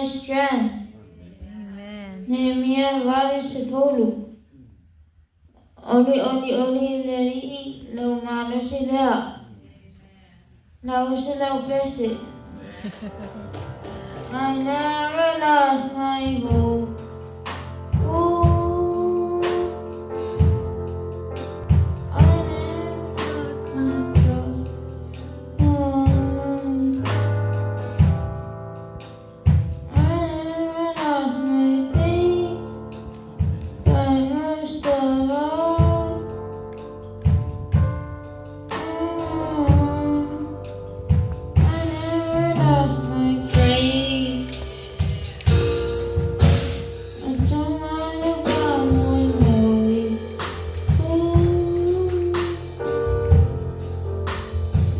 Strength. Nehemia 80. Oli oli oli le Alii lou malosi lea. Lausa lau pese. I never lost my hope. Ooh, I never lost my trust. Oh, I never lost my faith, but most of all, oh, I never lost my grace. I don't wanna faamoemoe. Ooh,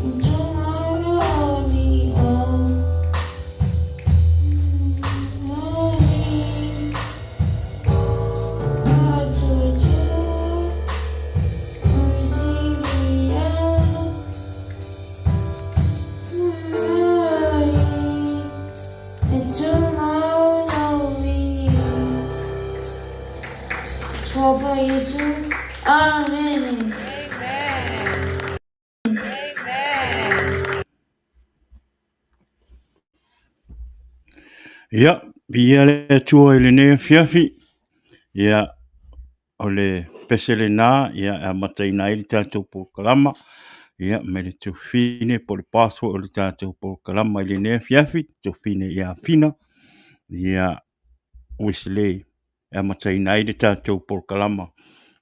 I don't wanna only oh, only hard to do. Receive And tomorrow we Tror for Jesu. Amen. Ia, viia le Atua i lenei afiafi. Ia, o le pese lena, ia, e amataina ai le tatou polokalama, ia, me le tufine po o le password o le tatou polokalama i lenei afiafi, tufine ia Fina, ia, Wesley, e amataina ai le tatou polokalama,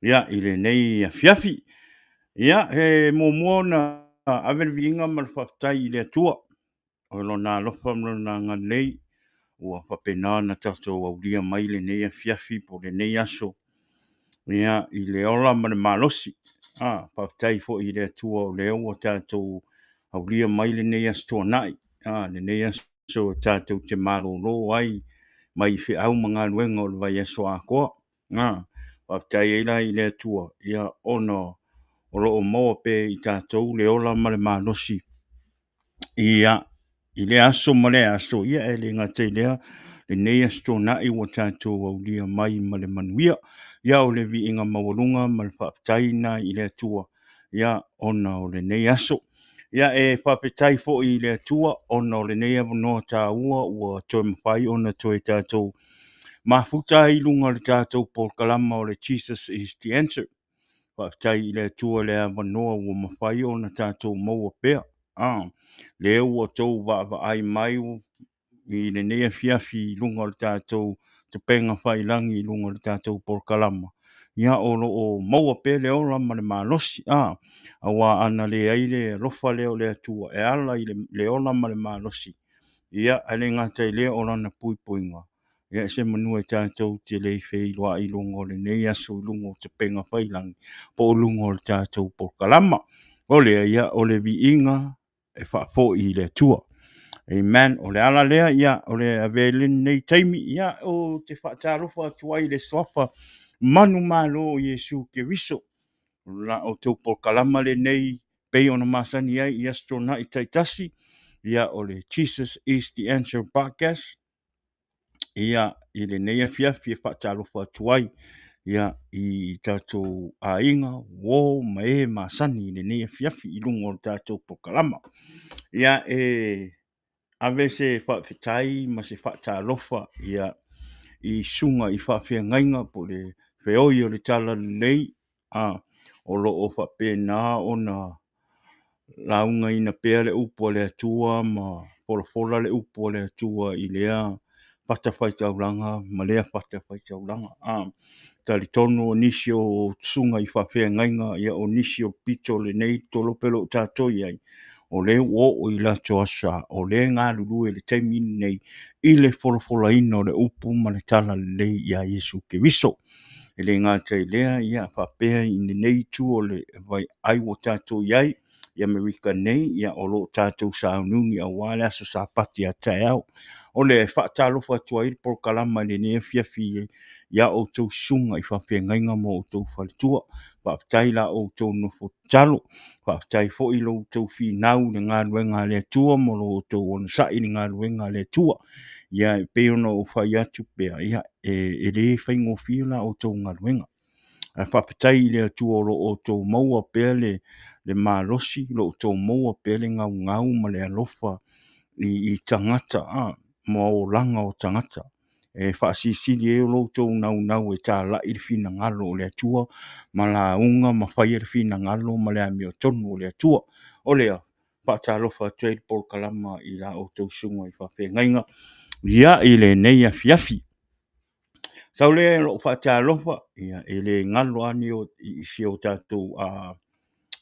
ia, i lenei afiafi. Ia, e muamua ona ave le viiga ma le faafetai i le Atua, o Lona alofa ma Lona agalelei ua faapena ona tatou aulia mai lenei afiafi po o lenei aso ia, i le ola ma le malosi. Ah, faafetai foi i le Atua o lea ua tatou aulia mai lenei aso tuanai, ah, lenei aso e tatou te malolo ai mai feau ma galuega o le vaiaso atoa. Ah, faafetai ai la i le Atua ia, ona o lo o maua pea i tatou le ola ma le malosi ia, i lea aso ma lea aso, ia, e le gata i lea, lenei aso tuanai ua tatou aulia mai ma le manuia. Ia, o le viiga maualuga ma le faafetai lena i le Atua, ia, ona o lenei aso. Ia, e faafetai foi i le Atua ona o lenei avanoa taua ua toe mafai ona toe tatou mafuta ai i luga o le tatou polokalama o le Jesus is the Answer. Faafetai i le Atua le avanoa ua mafai ona tatou maua pea. Ah, lea ua outou vaavaai mai i lenei afiafi i luga o le tatou tupega failagi i luga o le tatou polokalama, ia, o lo o maua pea le ola ma le malosi. Ah, aua ana leai le alofa lea o le Atua e ala i le ola ma le malosi, ia, ae le gata i lea o lana puipuiga, ia, se manu e tatou te le feiloai i luga o lenei aso i luga o tupega failagi po o luga o le tatou polokalama. O lea, ia, o le viiga e faafoi i le Atua. Amen. O le ala lea, ia, o le avea ai lenei taimi, ia, ou te faatalofa atu ai i le suafa manumalo o Iesu Keriso. O la outou polokalama lenei pei ona masani ai i aso tuanai taitasi, ia, o le Jesus is the Answer podcast. Ia, i lenei afiafi e faatalofa atu ai, ia, i tatou aiga, uo ma e masani i lenei afiafi i luga o le tatou polokalama. Ia, e ave se faafetai ma se faatalofa, ia, i susuga i faafeagaiga po o le feoi o le Talalelei, a, o lo o faapena ona laugaina pea le upu a le Atua ma folafola le upu a le Atua i lea fatafaitaulaga ma lea fatafaitaulaga. A, talitonu o nisi o susuga i faafeagaiga, ia, o nisi o pito o lenei tolope o lo o tatou i ai, o lea ua oo i latou aso sa, o lea e galulue i le taimi lenei i le folafolaina o le upu ma le talalelei ia Iesu Keriso. E le gata i lea, ia, faapea i lenei itu o le vaiaai ua tatou i ai i Amerika nei, ia, o lo o tatou sauniuni aua le aso Sapati a taeao. O lea e faatalofa atu ai le polokalama i lenei afiafi ia outou susuga i faafeagaiga ma outou faletua. Faafetai la outou nofo tatalo, faafetai foi lo outou finau i le galuega a le Atua ma lo outou onosai i le galuega a le Atua. Ia e pei ona ou fai atu pea, ia e le faigofie la outou galuega. Ae faafetai i le Atua o lo o outou maua pea le malosi, o lo o outou maua pea le gaugau ma le alofa i tagata ma olaga o tagata. E faasilisili ai lo outou naunau e talai le finagalo o le Atua ma lauga ma faia le finagalo ma le amiotonu o le Atua. O lea, faatalofa atu ai le polokalama i la outou susuga i faafeagaiga ia i lenei afiafi. Sau lea o lou faatalofa, ia e le galo lava ni o i si o tatou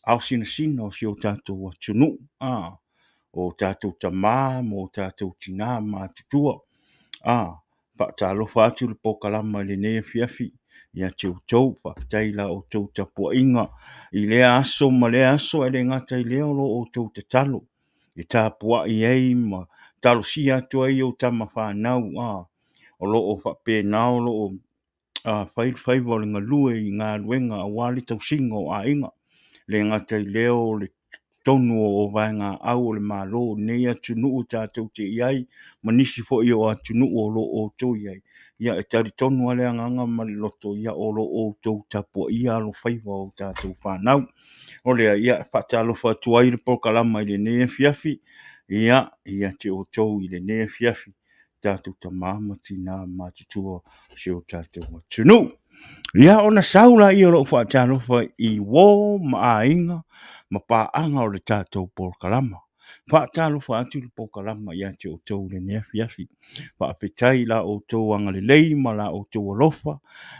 ao sinasina o si o tatou atunuu, o tatou tama ma o tatou tina matutua. Faatalofa atu le polokalama i lenei afiafi ia te outou. Faafetai i la outou tapuaiga i lea aso ma lea aso, ae le gata i lea o lo outou tatalo e tapuai ai ma talosia atu ai ou tama fanau o lo o faapena o lo o fai le faiva o le galue i galuega aua le tausiga o aiga. E le gata i lea o le totonu o vaegaau o le Malo o lenei atunuu tatou te i ai ma nisi foi o atunuu o lo o outou i ai. Ia e talitonu lava le agaga ma le loto, ia o lo o outou tapuaia alofaiva o tatou fanau. O lea, ia, e faatalofa atu ai le polokalama i lenei afiafi, ia te outou i lenei afiafi, tatou tama ma tina matutua o si o tatou atunuu. Ia, ona sau lea o lou faatalofa i uo ma aiga ma paaga o le tatou polokalama. Faatalofa atu le polokalama ia te outou i lenei afiafi. Faafetai i la outou agalelei ma la outou alofa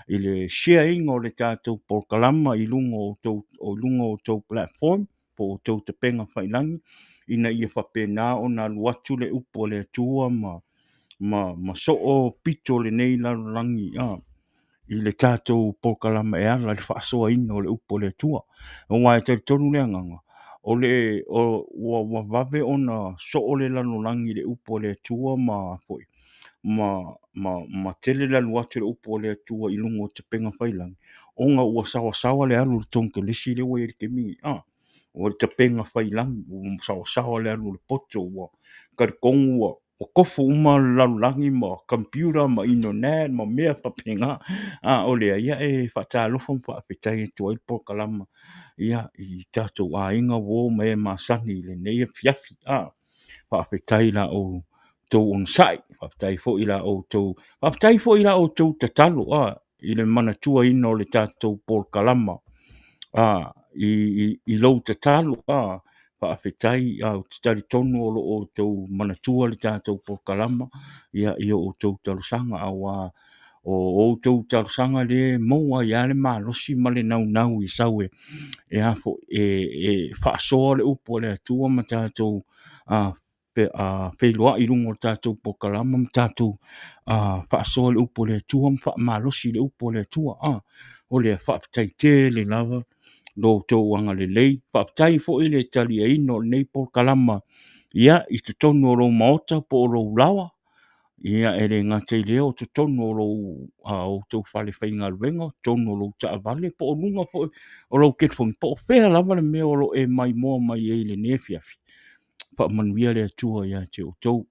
i le share ina o le tatou polokalama i luga o outou platform po o outou upega tafailagi ina ia faapena ona alu atu le upu a le Atua ma soo pito o lenei lalolagi i le tatou polokalama e ala i le faasoaina o le upu a le Atua. Aua e talitonu le agaga, o le ua vave ona soo le lalolagi i le upu a le Atua ma foi ma tele le alu atu o le upu a le Atua i luga o upega tafailagi, ona ua saoasaoa le alu o le konekarisi lea ua i ai i le taimi lenei. O le upega tafailagi ua saoasaoa le alu o le poto, ua talitonu ua tofu uma le lalolagi ma computer ma internet ma mea faapena. A o lea, ia e faatalofa ma faafetai atu ai le polokalama ia i tatou aiga, uo ma e masani i lenei afiafi. Faafetai i la outou onosai, faafetai foi i la outou, faafetai foi i la outou tatalo i le manatuaina o le tatou polokalama i lou tatalo. Faafetai, ou te talitonu o lo o outou manatua le tatou polokalama i o outou talosaga, aua o outou talosaga lea e maua ai lava le malosi ma le naunau e sau e faasoa le upu a le Atua ma tatou feiloai i luga o le tatou polokalama ma tatou faasoa i le upu a le Atua ma faamalosi i le upu a le Atua. O lea, faafetai tele lava lo outou agalelei. Faafetai foi le taliaina o lenei polokalama ia i totonu o lou maota po o lou laoa. Ia e le gata i lea o totonu o lou outou falefaigaluega, o totonu o lou taavale po o luga foi o lou telefoni, po o fea lava le mea o lo o e maimoa mai ai i lenei afiafi. Faamanuia le Atua ia te outou,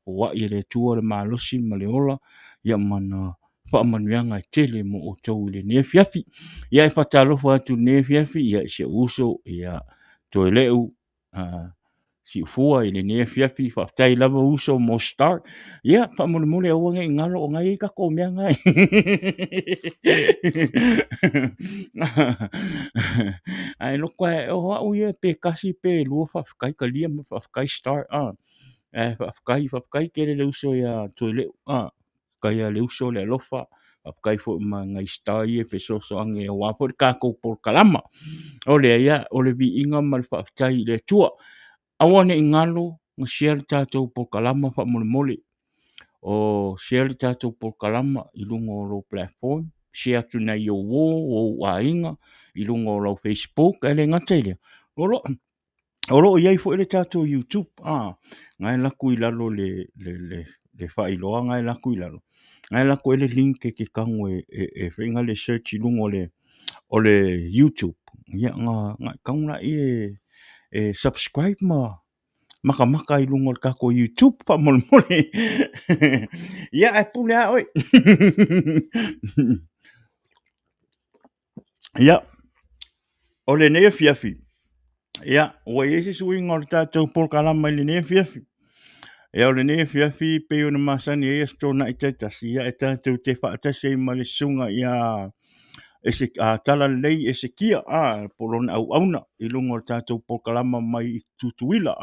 foai e le Atua le malosi ma le ola ia ma ana faamanuiaga e tele mo outou i lenei afiafi. Ia e faatalofa atu i lenei afiafi i si ou uso ia Toeleu Siufua i lenei afiafi. Faafetai lava uso mo star. Ia, faamolemole aua ne i galo o na e i ai tatou mea na. Ae loto lava, o au ia pe tasi pe lua faafetai, talia ma faafetai star. Ae faafetai, faafetai tele le uso ia Toeleu. Faafetai lava le uso le alofa, faafetai foi ma nai star ia e fesoasoani aua foi le tatou polokalama. O lea, ia, o le viiga ma le faafetai i le Atua. Aua ne i galo ona share le tatou polokalama faamolemole. O share le tatou polokalama i luga o lou platform, share atu i nai ou uo, ou aiga i luga o lau Facebook, ae le gata i lea, o lo o i ai foi le tatou YouTube, na e alu atu i lalo o le le faailoaga e alu atu i lalo, na e alu atu ai le link e te tago e fai na le search i luga o le YouTube, ia ona e tago lea e subscribe ma matamata i luga o le tatou YouTube faamolemole. Ia ae pule lava oe. Ia, o lenei afiafi, ia, ua i ai se suiga o le tatou polokalama i lenei afiafi. Ia, o lenei afiafi pei ona masani ai Aso Toonai taitasi, ia e tatou te faatasi ai ma le susuga ia Talalelei Esekia, po o lona auauna i luga o le tatou polokalama mai Tutuila.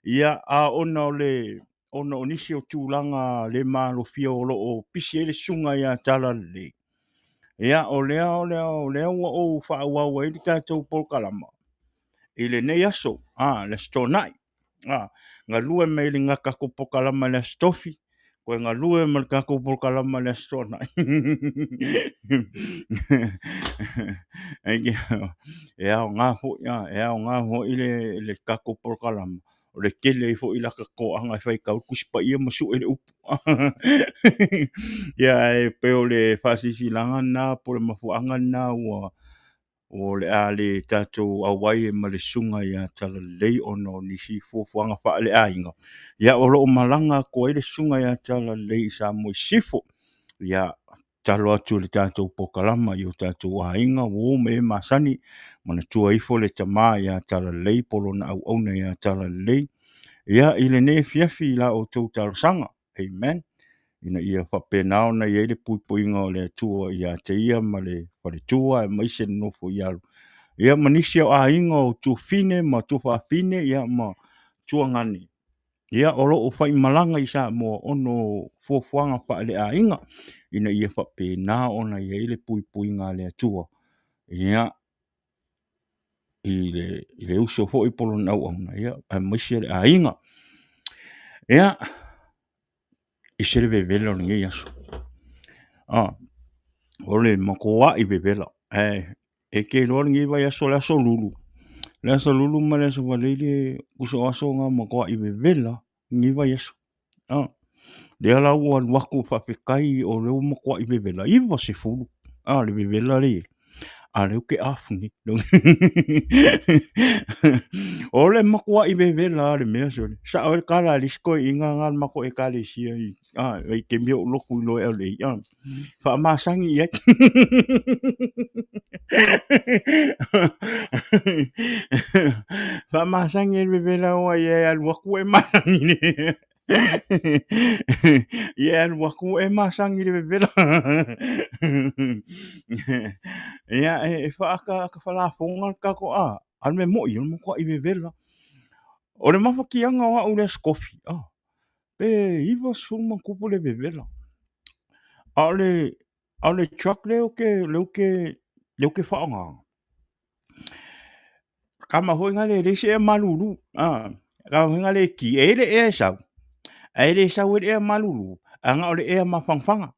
Ia, a ona o le ona o nisi o tulaga le maalofia o lo o pisi ai le susuga ia Talalelei, ia, o lea o lea o lea ua ou faaauau ai le tatou polokalama i lenei aso, le Aso Toonai. Galue mai le tatou polokalama i le Aso Tofi, toe galue ma le tatou polokalama i le Aso Toonai. E aoga foi, e aoga foi le tatou polokalama, o le tele ai foi o lata toaga e faitau le Tusi Paia ma sue le upu. Ia ae pei o le faasilasilaga lena po o le mafuaaga lena ua o le a le tatou auai ai ma le susuga ia Talalelei ona o nisi fuafuaga faaleaiga. Ia o lo o malaga atu ai le susuga ia Talalelei i Samoa i Sisifo. Ia, tatalo atu i le tatou polokalama i o tatou aiga, uo ma e masani, manatua ifo le tama ia Talalelei po o lona auauna ia Talalelei. Ia, i lenei afiafi i la outou talosaga. Amen. Ina ia faapena ona i ai le puipuiga o le Atua ia te ia ma le faletua aemaise le nofo i alo. Ia ma nisi o aiga o tuafafine ma tuafafine ia ma tuagane ia o lo o faimalaga i Samoa ona o fuafuaga faaleaiga ina ia faapena ona i ai le puipuiga a le Atua ia i le uso foi po o lona auauna ia aemaise le aiga. Ia, ese le vevela o lenei aso. O le matuai vevela ae e te iloa lenei vaiaso o le aso Lulu. O le aso Lulu ma le aso Faraile tusa o aso na matuai vevela lenei vaiaso. Lea la ua alu atu faafetai o lea ua matuai vevela 90 le vevela lea e i ai, a o lea ou te off nei. O le matuai vevela lava o le mea sole. E sao ai le tala a le isi toeaina lena o le matou ekalesia i vaitaimi o ou lotu i Loea Lelei, faamasani i ai. Faamasani i le vevela aua ia e alu atu ua e masani. Ia e alu atu ua e masani i le vevela. Ia e faaataata falafoga le tatou a o le mea moni o le matuai vevela. O le mafatiaga o au i le Aso Tofi, pe 90+ le vevela. A o le truck lea ou te faaaogaina, tama foi lea e leai se ea malulu, tama foi lea e ki, e i ai le ea e sau, ae le sau ai le ea malulu, ae na o le ea mafanafana.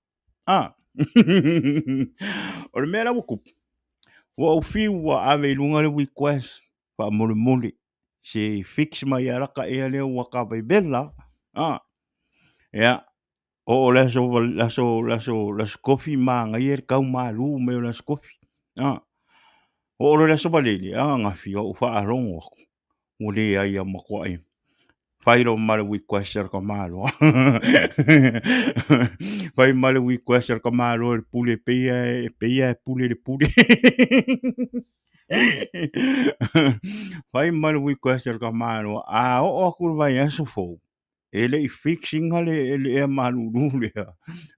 O le mea la ua tupu, ua ou fiu ua ave i luga le request faamolemole se i fix mai lava lata ea lea ua ta vevela lava. Ia, oo i le aso aso aso aso Tofi manaia le tau malu mai o le aso Tofi. Oo loa i le aso Faraile ananafi ua ou faalogo atu ua leai lava ua matuai fai loa ma le request a le tamaloa. Fai ma le request a le tamaloa i le pule e pei lava e pule i le pule. Fai ma le request a le tamaloa, a oo atu i le vaiaso fou, e le i fix ina le ea malulu lea,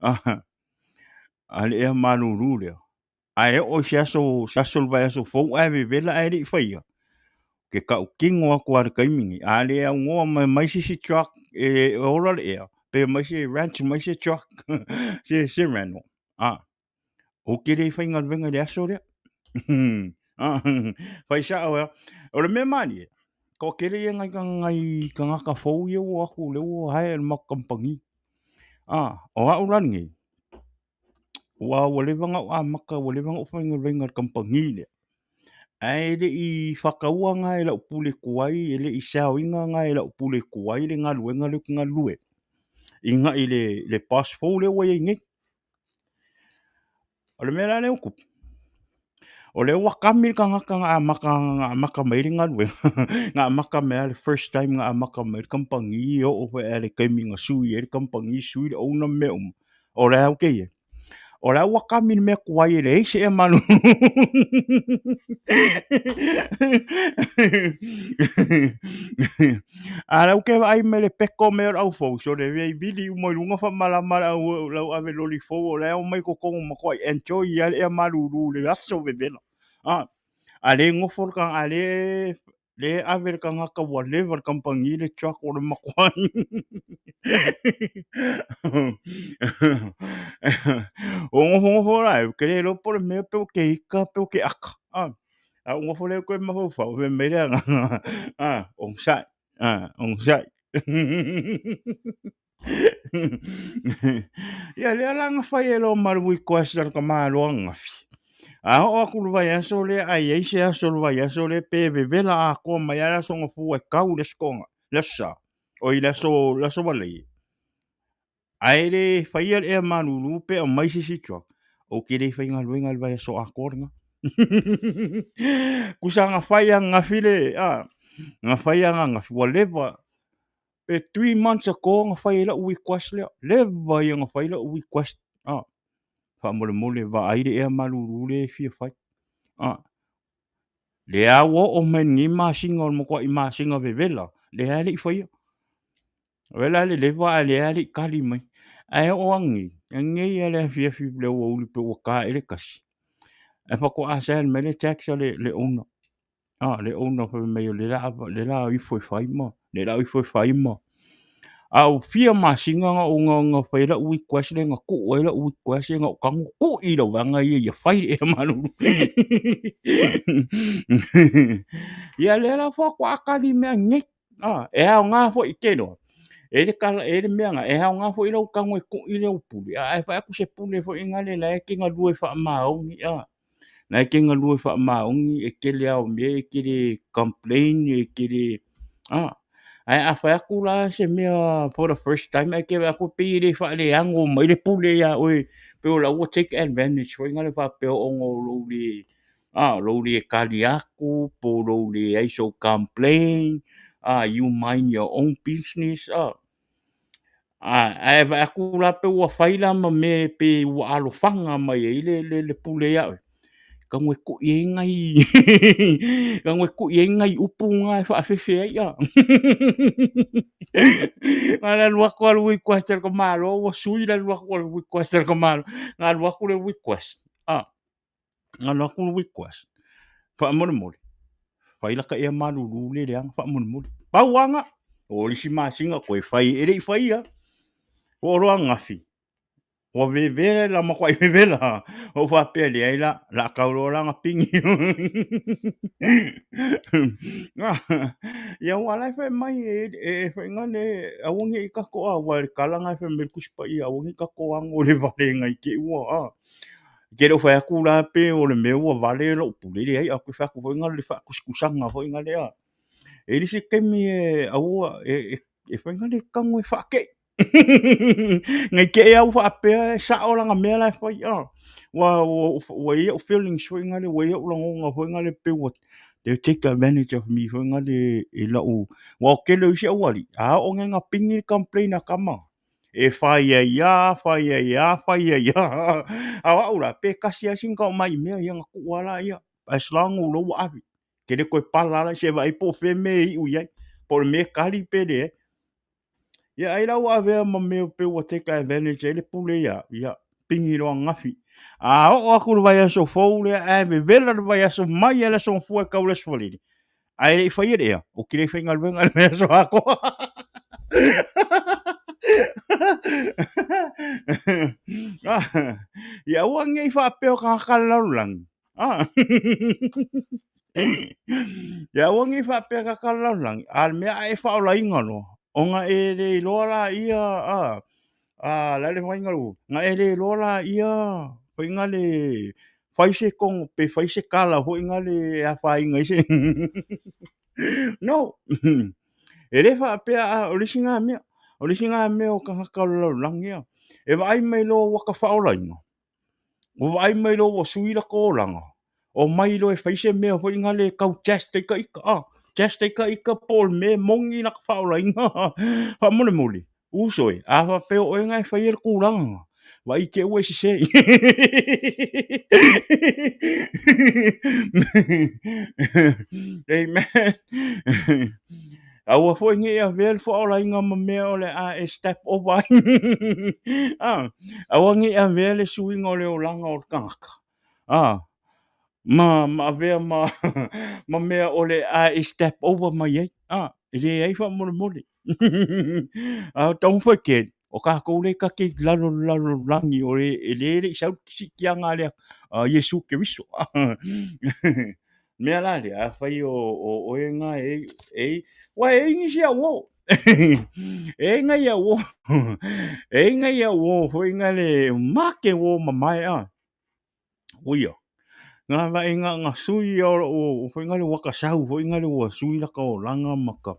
a le ea malulu lea, ae oo i se aso o le vaiaso fou ae vevela ae le i faia, ou te tautino atu lava i le taimi lenei, a le aunoa mai se isi truck e ola le ea, pe aumai se wrench mai se truck se reno, ou te le faigaluega i le aso lea. Fai sao lava. O le mea malie, toatele ia nai tagata fou ia ua o atu lea ua hire e le matou kamupani. O au la lenei, aua ua leva ona ou amata, ua leva ona ou faigaluega i le kamupani lea, ae le i faataua na e lau pule tuai, e le i sell ina na e lau pule tuai le galuega lea ou te galulue ai. Inai le boss fou lea ua i ai nei. O le mea la lea ua tupu, o lea ua kami le tagata na amata mai ai le galuega, na amata mai lava le first time na amata mai ai le kamupani e oo foi i le taimi na sui ai le kamupani, sui le owner ma mea uma, o lea ou te i ai. O la ua kami i le mea tuai e leai se ea malulu. A o la ou te vaai mai le peko mai o le au fou, sole e vili uma i luga faamalama le au, le au ave loli fou o la e omai i totonu matuai enjoy lava le ea malulu i le aso vevela. A le nofo le tagata, a le le ave le tagata ua leva i le kamupani le truck o le matua o nofonofo la ou te le iloa po o le mea pe o ke ika pe o ke aka a ou nofo lea toe mafaufau fai mai le agaga onosai onosai. Ia lea la na fai ai loa ma le request a le tamaloa ananafi. A oo atu i le vaiaso lea a i ai se aso o le vaiaso lea pe vevela atoa mai lava le Aso Gafua e tau i le Aso Toonai, le Aso Sa, oi le Aso Faraile, ae le faia le ea malulu pe aumai se isi truck, ou te le faigaluega i le vaiaso atoa lena. Tusa na fai ananafi le, a, na fai ananafi, ua leva, pe 3 months ago na fai ai lau request lea, leva ia na fai lau request, a, faamolemole vaai le ea malulu lea e fia fai. A, lea ua oo mai lenei masina o le matuai masina vevela, lea e le i faia. O le la le leva ae lea e le i tali mai. Ae oo ananei, ananei lava i le afiafi i le aoauli pe ua ta ea le 1, ae faatoa send mai le text a le owner, a, le owner fai mai o lea o le a o ifo e fai ma, lea o le a o ifo e fai ma. A ua fia masina na ou na fai ai lau request lea na tuu ai lau request na ou tago tui i lau vaega ia ia fai le ea malulu. Ia lea la faatoa tali mai nei. A, e aoga foi e te iloa, e i ai le tala, e i ai le mea na, e aoga foi lou tago e tui lou pule, ae fai atu se pule foi lea la e te galue faamaoni, a. Na e te galue faamaoni, e tele lava o mea e te le complain, e te le, a. Ae a fai atu la se mea for the first time ae te vaai atu e pei e le faaleano mai le pule ia oe, pei o la ua take advantage foi lea faapea ona o lou le, a, lou le tali atu, po o lou leai sou complain, a, you mind your own business, a. Ae vaai atu la pe ua fai la ma mea pe ua alofaga mai ai le pule ia oe, tago e tui ai nai tago e tui ai nai upu na e faafefe ai a. Na o le alu atu lava o le request a le tamaloa ua sui le alu atu o le request a le tamaloa, na alu atu le request a. Na alu atu le request, faamolemole, fai lata ea malulu le leaga faamolemole. Pau lava na, o le isi masina toe fai, e le i faia. Ua oo loa ananafi, ua vevela, matuai vevela. Ou faapea, leai la, o le a tau loa la ona pigi. Ia aua o la e fai mai, e fai na le, aua ne i tatou, aua o le tala lena e fai mai le Tusi Paia, aua ne i tatou ago i le valega i te i ua, Ou te le o fai atu la pe o le mea ua vale lou pule, leai, ae ou te fai atu foi na o le faatusatusaga foi na lea. E i ai le isi taimi e aua e fai na le tago e faatei. Ne i te i lava ua faapea e sao lana mea la e fai, ua i ai ou feelings foi na le, ua i ai ou lagona foi na le pei ua they take advantage of me foi na le i lau, aua o le tele o isi aualii, a oo nei ina pigi le complain a tama, e fai ai lava, fai ai lava, fai ai lava. A o au la, pe tasi lava sina taumai mea, ia ona tuu lava lea, as long o lea ua ave. E te le toe pala lava se i vaai po o fea le mea e iu i ai, po o le mea e tali pe leai. Ia ai la ua avea ma mea pei ua take advantage ai le pule ia au, ia pigi loa ananafi. A oo atu i le vaiaso fou lea ae vevela le vaiaso mai lava i le Aso Gafua e tau i le Aso Faraile, ae le i faia le ea, ou te le faigaluega i le vaiaso atoa. Ia aua ne i faapea o tagata o le lalolagi. Ia aua ne i faapea o tagata o le lalolagi, a o le mea a e faaolaina loa, ona e le iloa laia, a o le a le faiga o le upu? Ona e le iloa laia faiga le fai se togo pe fai se tala foi lea e afaina ai se no. E le faapea o le isi lena mea. O le isi lena mea o tagata o le lalolagi a, e vaai mai loa ua ta faaolaina, ua vaai mai loa ua sui lata olaga, omai loa e fai se mea foi lea e tau test ai ta ita, test ai ta ita po o le mea e moni lata faaolaina. Faamolemole, uso e, a faapea o oe na e faia le tulaga lena, vaai i te i ua e sese. Amen. Aua foi ne i avea le faaolaina ma mea o le a e step over ai. Aua ne i avea le suiga o le olaga o le tagata ma avea ma mea o le a e step over mai ai. E leai faamolemole. A taumafai tele, o tatou lea ta te i lalo o le lalolagi o le e le i sau le siitiaga a le a Iesu Keriso. Mea la lea, afai o oe na e e aua e i ai nisi au uo. E i ai nai au uo. E i ai nai au uo foi na le make uo mamae a. Uia, na vaai na na sui ia o lou foi na le ua ta sau foi na le ua sui lata olaga ma ka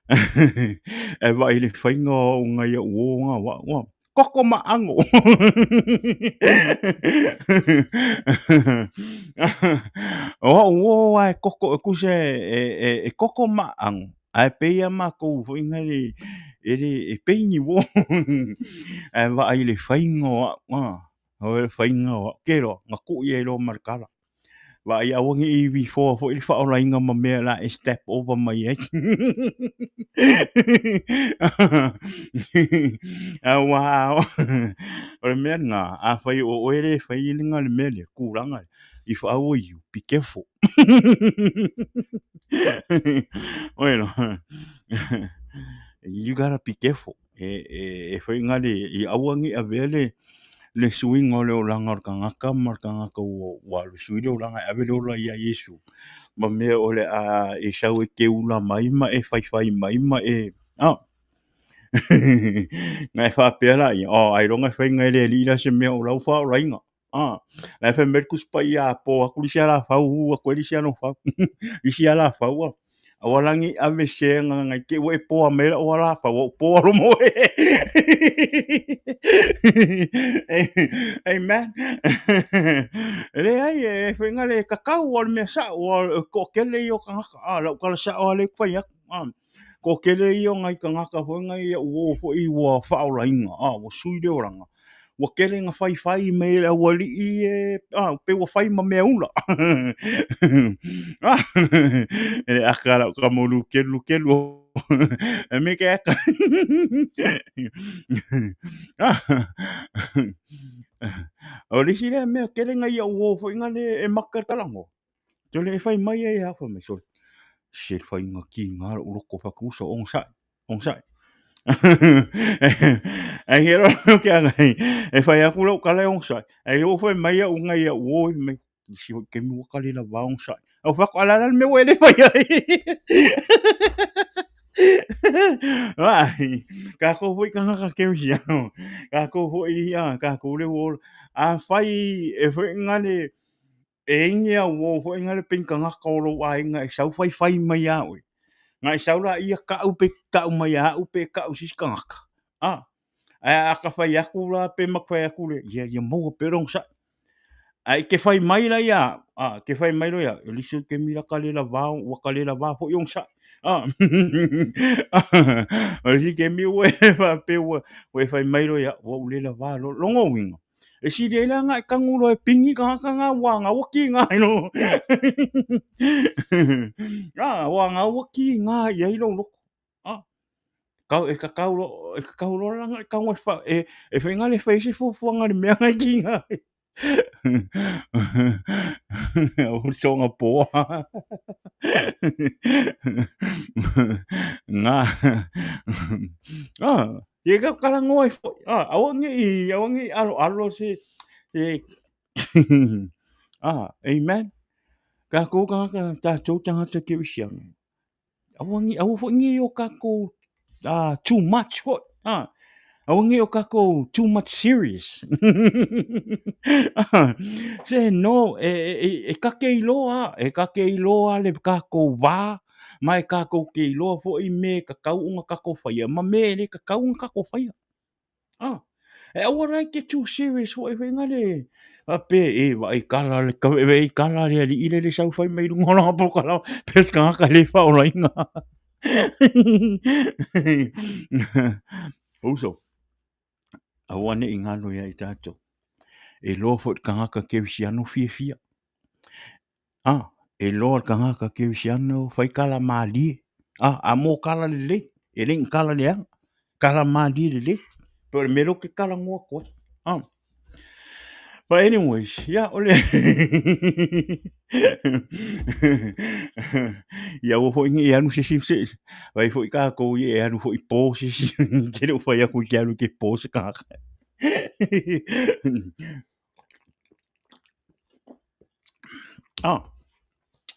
e vaai i le faiga o au nai au uo na wa ua koko ma ago. O au uo a e koko e tusa e koko ma ago ae pei lava matou foi na le e le e pei ni uo ae vaai i le faiga o au a. O le faiga o au ke loa, na kuʻi ai loa ma le tala. Vaai aua ne i ivifoa foi le faaolaina ma mea la e step over mai ai. Aua o le mea lena, afai o oe le fai lena le mea lea, tulaga lea, if I were you, be careful. Oi loa, you gotta be careful. E fai nga le, i aua ne i avea le suiga o le olaga o le tagata ma le tagata ua alu e sui le olaga e ave le ola ia Iesu ma mea o le a e sau e keula mai ma e faifai mai ma e na e faapea laia, oh ailoga e faiga e le Alii la se mea o lau faaolaina. La e fai mai le Tusi Paia a po atu le isi alafau, uu atu ai le isi alofau, isi alafau a. Aua la ne i ave se agaga i te i ua e poa mai lau alafau, ua ou poa loa ma oe. Amen. E leai, e faiga le tatau o le mea sao, o le toatele ia o tagata. Lau tala sao lava lea ou te fai atu. Toatele ia o nai tagata foi nai au uo foi ua faaolaina, ua sui le olaga. Ua tele ina faifai mai e le aualii e, pei ua fai ma mea ula. E le aka lau tama o Lukelu, Lukelu, e me ke aka. O le isi lea mea, tele nai au uo foi nale e maka le talagoa. Tole e fai mai ai a fai mai sole. Se le faiga kiga lou loto fai atu uso onosai, onosai. Ae he loa ke ana e fai atu lau tala e onosai. Ae ua fai mai au nai au uo e mai isi hoi taimi ua ka le lava onosai. Ae ou fai atu, a o le a la le mea ua e le fai ai? Vaai, kākou foi tagata kerisiano, kākou foi ia, kākou le ua ola. Afai e foi nga le E i ai ni auo foi na le pei tagata o lou aiga e sau faifai mai ia oe, na e sau laia kau pe kau mai ia au pe kau i se isi tagata, ae a ta fai atu la pe ma fai atu le, ia ia maua pea le onosai. Ae i te fai mai la ia au, te fai mai loa ia au, e le isi o taimi la ka le lava, ua ka le lava foi onosai. O le isi taimi ua e faapea ua e fai mai loa ia au, ua ou le lava loa. Lona uiga, E sili ai la na e kanu loa e pigi tagata na ua na ua kiga ai lo. A ua na ua kiga i ai lou loto. A kau e kakau lo e kakau loa la na e kanu e fa e e faiga le fai se fuafuaga i le mea na e kiga ai. O le soga poa. Nga. A Ia ka talanoa ai foi, aua ne i, aua ne i aloalo se, se amen. Kākou tagata, tātou tagata kerisiano, aua ne, aua foi ne i o kākou too much foi, aua ne i o kākou too much serious. Se no, e kake iloa, e kake iloa le kākou wā, Ma e tatou te iloa foi mea e tatau ona tatou faia ma mea e le tatau ona tatou faia. Ah, e aua la e te too serious foi foi na le faapea e vaai tala le taveave tala le alii le le sau fai mai luga o lana polokalame pe se tagata le faaolaina. Uso, aua ne i galo ia i tatou. E iloa foi le tagata kerisiano fiafia. A, e iloa le tagata kerisiano fai tala malie. A, a mo tala lelei, e le ni tala leaga, tala malie lelei. Po o le mea lea ou te talanoa atu ai. A. But anyways, ia, o le ia aua foi ne i alu se isi, se, fai foi tatou ia e alu foi po se isi, te le o fai atu e te alu e te po se tagata. Ah,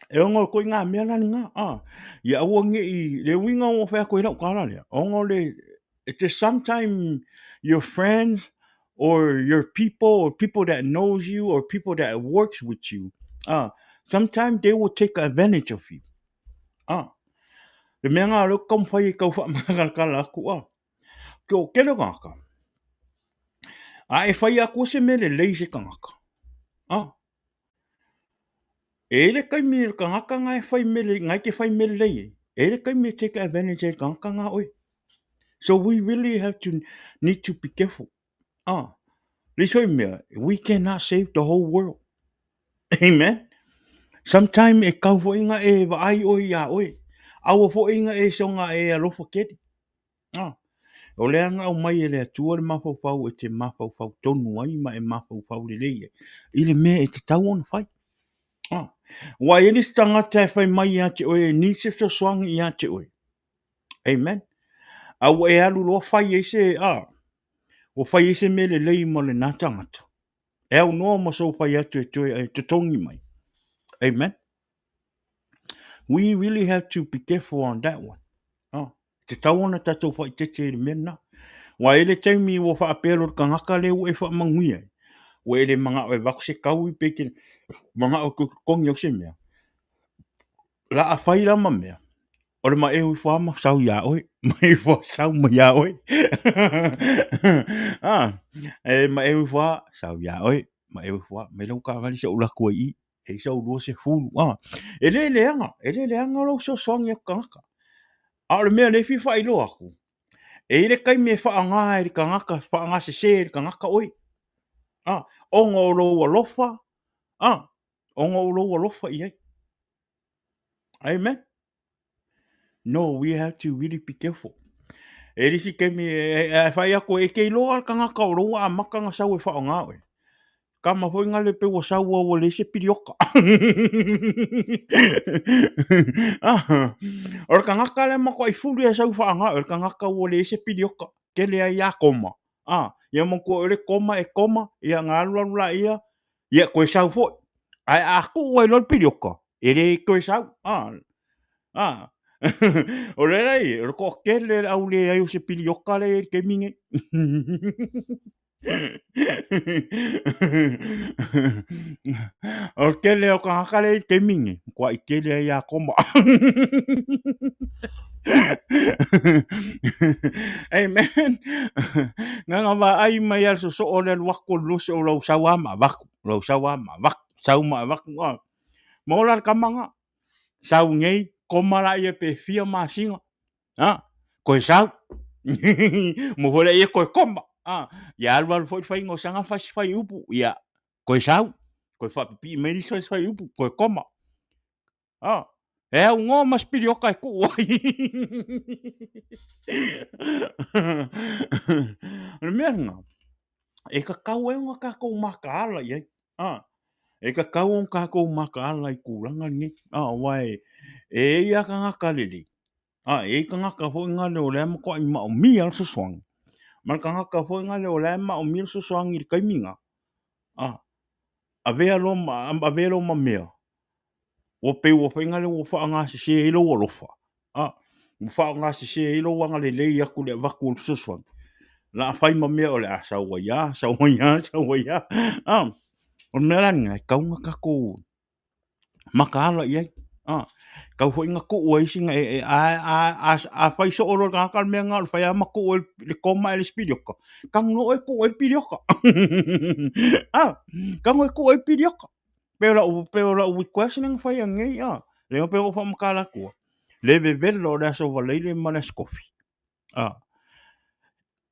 e ono koe ngā mea la lena, ah, ia aua ne i, le uiga ua fai atu ai lau tala lea, ona o le, it just sometime your friends or your people or people that knows you or people that works with you, ah, sometime they will take advantage of you. Ah, le mea lena o lea ou te taumafai e tau faamatalatala atu, ah, ke o tele o tagata, a e fai atu se mea lelei i se tagata, ah, e i ai le taimi o le tagata na e fai mea lelei, na e te fai mea lelei ai, e i ai le taimi e take advantage ai le tagata na oe. So we really have to need to be careful. Ah, le isi foi mea, we cannot save the whole world. Amen. Sometime e kau foi na e vaai oe iā oe. Aua foi na e soga e alofa tele. Ah, o le aga aumai e le Atua le mafaufau e te mafaufau tonu ai ma e mafaufau lelei ai i le mea e tatau ona fai. Ah, ua i ai le isi tagata e fai mai ia te oe e need se fesoasoani ia te oe. Amen. A ua e alu loa fai ai se, ah, ua fai ai se mea lelei ma lena tagata. E aunoa ma sou fai atu e toe e totogi mai. Amen. We really have to be careful on that one. Oh, te tau ona tatou whaitete i le mea na. Wa e le taimi ua whaapea lo le kangaka le ua e whaamanuia ai. Ua e le mangao e vaku se kaui pe te mangao e totogi au se mea. La a whai la ma mea. O le maʻeu ifo lava ma sau iā ʻoe, maʻeu ifo lava sau mai iā ʻoe. Ah, e maʻeu ifo lava sau iā ʻoe, maʻeu ifo lava, mai lau taavale se i ou alu atu ai i i, e i sau 20, ah. E le leaga, e le leaga lou fesoasoani atu i tagata. A o le mea lea e fia faailoa atu, e i ai le taimi e faaaoga ai e le tagata, faaaoga sese e le tagata ʻoe, ah, ona o lou alofa, ah, ona o lou alofa i ai. Amen. No, we have to really be careful. E le isi taimi, e, e, e whai ako, e te iloa le tangata o lou amata na sau e whaonga oe. Kama foi ngā le pe ua sau ua le se pirioka. ah, o le tangata le makoa i fulu e sau whaonga oe, le tangata ua le se pirioka. Kele ai a koma. Ah, ia matua o le koma e koma, ia ngā alu alu la ia, ia koe sau foi. Ae a kuu ai loa le pirioka, e le toe sau. Ah, ah. o le la ia, o le toatele le au leai o se pirioka lea i le taimi nei. o le tele o tagata lea i le taimi nei, matuai tele ai lava koma. Amen. Na na vaai mai a le sosoo le alu atu o le lusi o lau sau lava ma avatu, lau sau lava ma avatu, sau ma avatu. Ma ola le tama lena. Sau nei, koma laia pe fia masina. Ha? Koe sau. Mo foi laia koe koma. Ha? Ia alu alu foi le faiga o saga fasi fai upu. Ia, koe sau. Koe faapipii mai nisi fasi fai upu, koe koma. Ah, e aunoa ma se pilioka e kuu ai. O le mea lena, e tatau ai ona tatou makaala i ai. Ah, e tatau ona tatou makaala i tulaga lenei. Ah, aua e e i ai lava tagata lelei, ah, e i ai tagata foi lea o lea e matuai maomia le fesoasoani, ma le tagata foi lea o lea e maomia le fesoasoani i le taimi lena. Ah, avea loa ma avea loa ma mea ua pei ua fai lea ua faaaoga sese ai lou alofa, a, ua faaaoga sese ai lou agalelei atu i le avatu o le fesoasoani, o le a fai ma mea o le a sau ai lava, sau ai lava, sau ai lava. A, o le mea la lena, e tatau ona tatou makaala i ai. A, tau foi na tuu ai sina e, e, a, a, a, a fai soo loa le tagata le mea lena o le fai lava ma tuu ai le koma ae le isi piliota, tago loa oe tuu ai le piliota. A, tago e tuu ai le piliota. Pei o lau, pei o lau request lea na fai ananei, a, lea pei ona ou faamatala atua, le vevela o le Aso Faraile ma le Aso Tofi. A,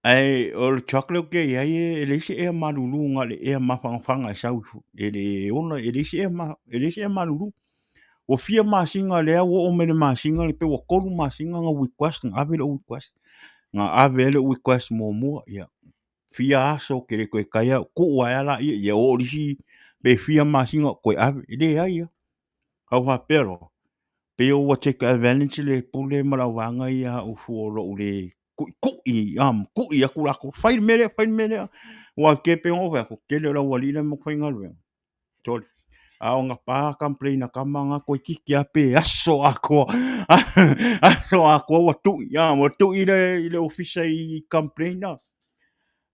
ae o le truck lea ou te i ai e leai se ea malulu na o le ea mafanafana e sau e le ola, e leai se ea, e leai se ea malulu. Ua fia masina lea ua oo mai le masina pei ua 3 masina na request na ave lou request, na ave ai lou request muamua, ia fia aso ou te le toe taia tuu ai lava laia, ia oo i le isi pe fia masina toe ave, e leai lava. Au faapea loa, pei ua take advantage le pule ma le auvaega ia au fua o lou le tuitui a ma tui atu latou, fai le mea lea, fai le mea lea. Aua e pei ona ou fai atu, tele o le aualii la e matou faigaluega, sole, a o gapa complain a tama na toeitiiti lava pe aso atoa, aso atoa ua tui, a ua tui i le ofisa i complain a.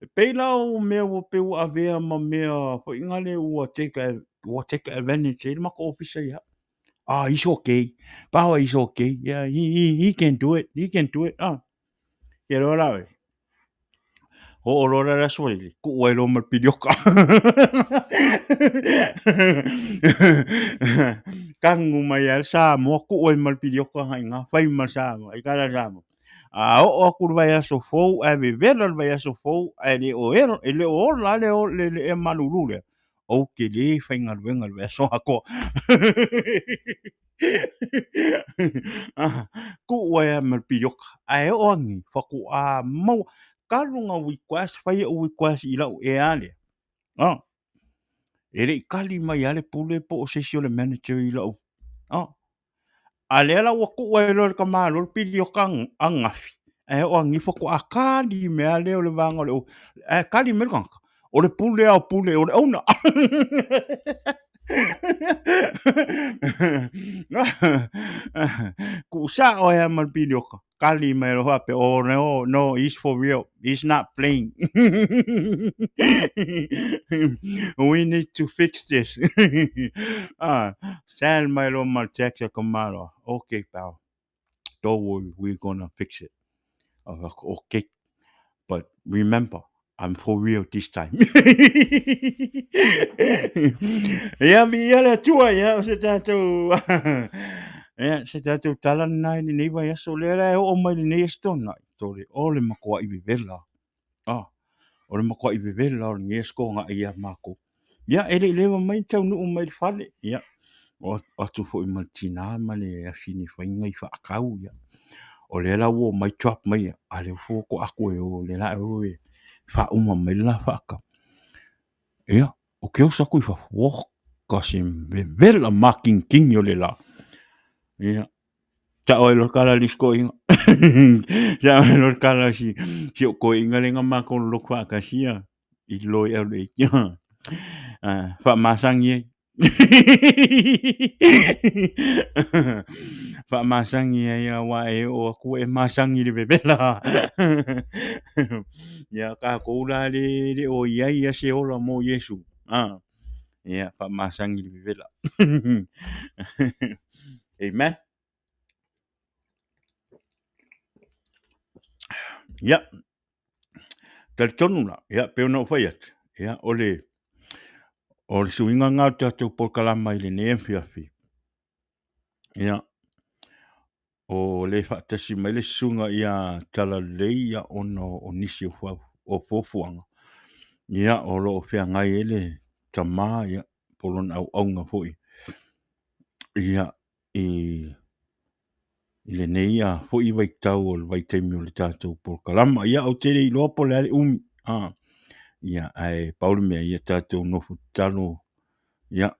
E pei la o mea ua pei ua avea ma mea foi nale ua take, ua take advantage ai le matou ofisa ia au. Ah, he's okay. Power is okay. Yeah, he can do it. He can do it. Ah. Ke loa la oe. Oo loa la le aso i tuu ai loa ma le pilioka. Kanu mai a le Samoa, tuu ai ma le pilioka ngai ngā, fai ma le Samoa, i kala le Samoa. A oo atu le vaiaso fou ae vevela le vaiaso fou ae le o e le o ola le le, le ea malulu lea, ou te le faigaluega i le vaiaso atoa. Tuu ai lava ma le pilioka, ae oo ane faatoa maua talu ona request, fai au request i lau ea lea, e le i tali mai lava le pule po o se isi o le manager i lau, A lea la ua tuu ai loa e le tamaloa le piliota ananafi, ae oo ananei faatoa tali mai lava lea o le vaega o le ae tali mai le tagata, o le pule lava o pule o le owner. Tuu sao ai lava ma le piliota, tali mai loa faapea, oh no, no, he's for real, he's not playing. We need to fix this. Ah, Send mai loa ma le text a Kamala, okay pal, don't worry, we're gonna fix it. I was like, okay, but remember, I'm for real this time. Ia, viia le Atua, ia, o se tātou, ia, se tātou tala lena i lenei vaiaso, lea la e oo mai lenei Aso Toonai, tole, o le matuai vevela. Ah, o le matuai vevela o lenei Aso Toonai ia mākou. Ia, e le i leva mai taunuu mai le fale, ia, o atu foi ma le tinā ma le afine faiga i faatau, ia. O lea la ua omai drop mai ia, a lea ua faatoa atu e o, lea la e faauma mai le la faatau. Ia, ou te oso atu i fafo, oka se vevela makingingi o le la. Ia, Sao ai loa le tala a le isi toeaina. Sao ai loa le tala a si ou toeaina lea na matou lolotu faatasi ia i lalo i LA. Faamasani ai. Faamasani ai aua e oo atu ua e masani i le vevela. Ia tatou la le le o i ai ia se ola mo Iesu. Ia faamasani i le vevela. Amen. Ia, talitonu la, ia, pei ona ou fai atu, ia, o le, o le suiga lena o le tatou polokalama i lenei afiafi. Ia, o le faatasi mai le susuga ia Talalelei ia, ona o nisi o, o fuafuaga, ia, o lo o feagai ai le tama, ia, po o lona auauna foi, ia, i lenei foi vaitau o le vaitaimi o le tatou polokalama. Ia, ou te le iloa po o le a le umi, ia, ae pau le mea, ia tatou nofo tatalo, ia,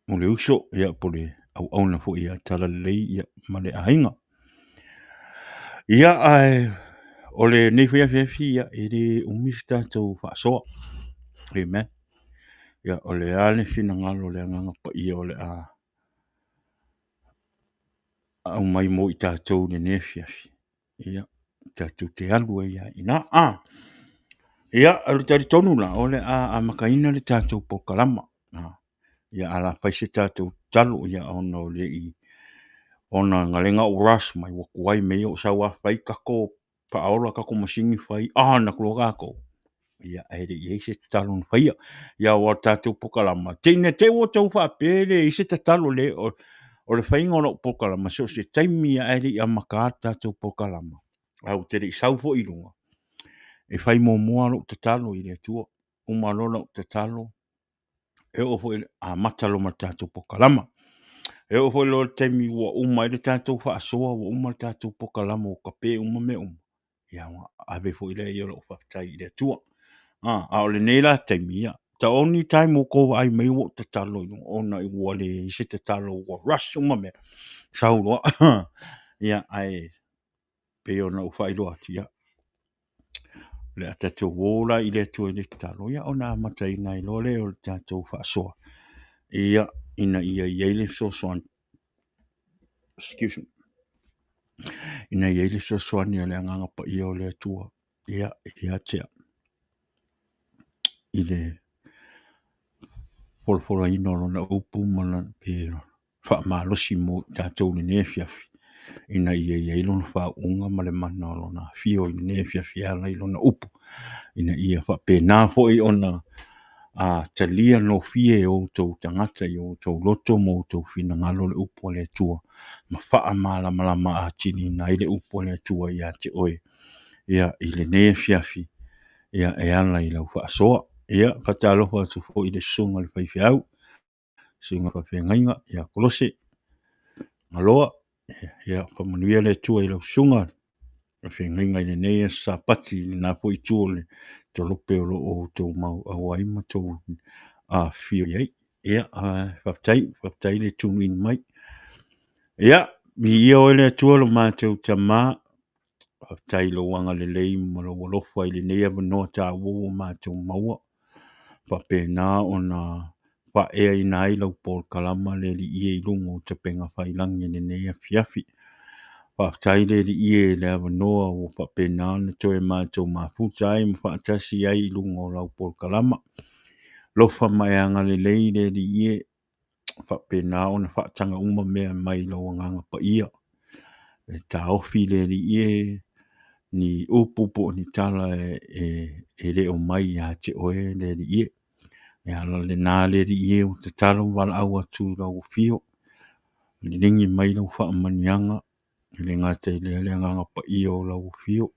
mo le uso, ia, po o le auauna foi ia Talalelei, ia, ma le aiga. Ia, ae o lenei foi afiafi, ia, e le umi se tatou faasoa. Amen. Ia, o le a le finagalo o le Agaga Paia o le a aumai mo i tatou i lenei afiafi. Ia, tatou te alu ai lava i ina. Ia, o le talitonu la, o le a amataina le tatou polokalama. Ia a la fai se tatou tatalo, ia ona o le i ona na lea na ou rush mai ua tuai mea ia o sau lava fai tatou faaola tatou masini fai on atu loa tatou, ia ae le i i ai se tatalo na faia. Ia aua o le tatou polokalama, te i te i ua outou faapea e leai se tatalo le o le faiga o lau polokalama, so o se taimi lava ae le i amata le tatou polokalama, ae ou te le i sau foi i luga, e fai muamua lou tatalo i le Atua. Uma loa lau tatalo, e oo foi i le amata loa ma le tatou polokalama. E oo foi loa i le taimi ua uma ai le tatou faasoa, ua uma le tatou polokalama ua tape uma mea uma, ia ona ave foi lea o lau faafetai i le Atua. A o lenei la taimi, ia, the only time ua outou vaai mai ua ou tatalo ona ua leai se tatalo ua rush uma mea, sau loa. Ia, ae pei ona ou faailoa atu, ia, o le a tatou o la i le Atua i le tatalo, ia ona amataina ai loa lea o le tatou faasoa, ia, ina ia i ai le fesoasoani, excuse me, ina ia i ai le fesoasoani a le Agaga Paia o le Atua, ia, ia te au, i le folafolaina o Lana upu ma Lana faamalosi mo i tatou i lenei afiafi, ina ia i ai lona faauuga ma le mana o lona afio i lenei afiafi e ala i lona upu, ina ia faapena foi ona talia gofie e outou tagata i outou loto ma outou finagalo le upu a le Atua, ma faamalamalama atiliina ai le upu a le Atua ia te oe, ia, i lenei afiafi, ia, e ala i lau faasoa. Ia, faatalofa atu foi i le susuga i le faifeau, susuga i le faafeagaiga ia Kolose Galoa. Ia faamanuia le Atua i lau susuga faafeagaiga i lenei aso Sapati i lena foi itu o le tolope o lo o outou mau auai ma outou afifio i ai. Ia, faafetai, faafetai le tune in mai. Ia, viia oe le Atua lo matou Tama, faafetai i lou agalelei ma lou alofa i lenei avanoa taua ua matou maua, faapena ona faaeaina ai lau polokalama le Alii e i luga o upegatafailagi i lenei afiafi. Faafetai le Alii e i le avanoa ua faapena ona toe matou mafuta ai ma faatasi ai i luga o lau polokalama. Alofa ma e agalelei le Alii e, faapena ona faataga uma mea mai lou Agaga Paia. E taofi le Alii e ni upu po o ni tala e le o mai ia te oe le Alii e. O le ala lena le Alii e ua tatalo ma valaau atu i lau afio, liligi mai lau faamanuiaga, e le gata i lea le Agaga Paia o lau afio,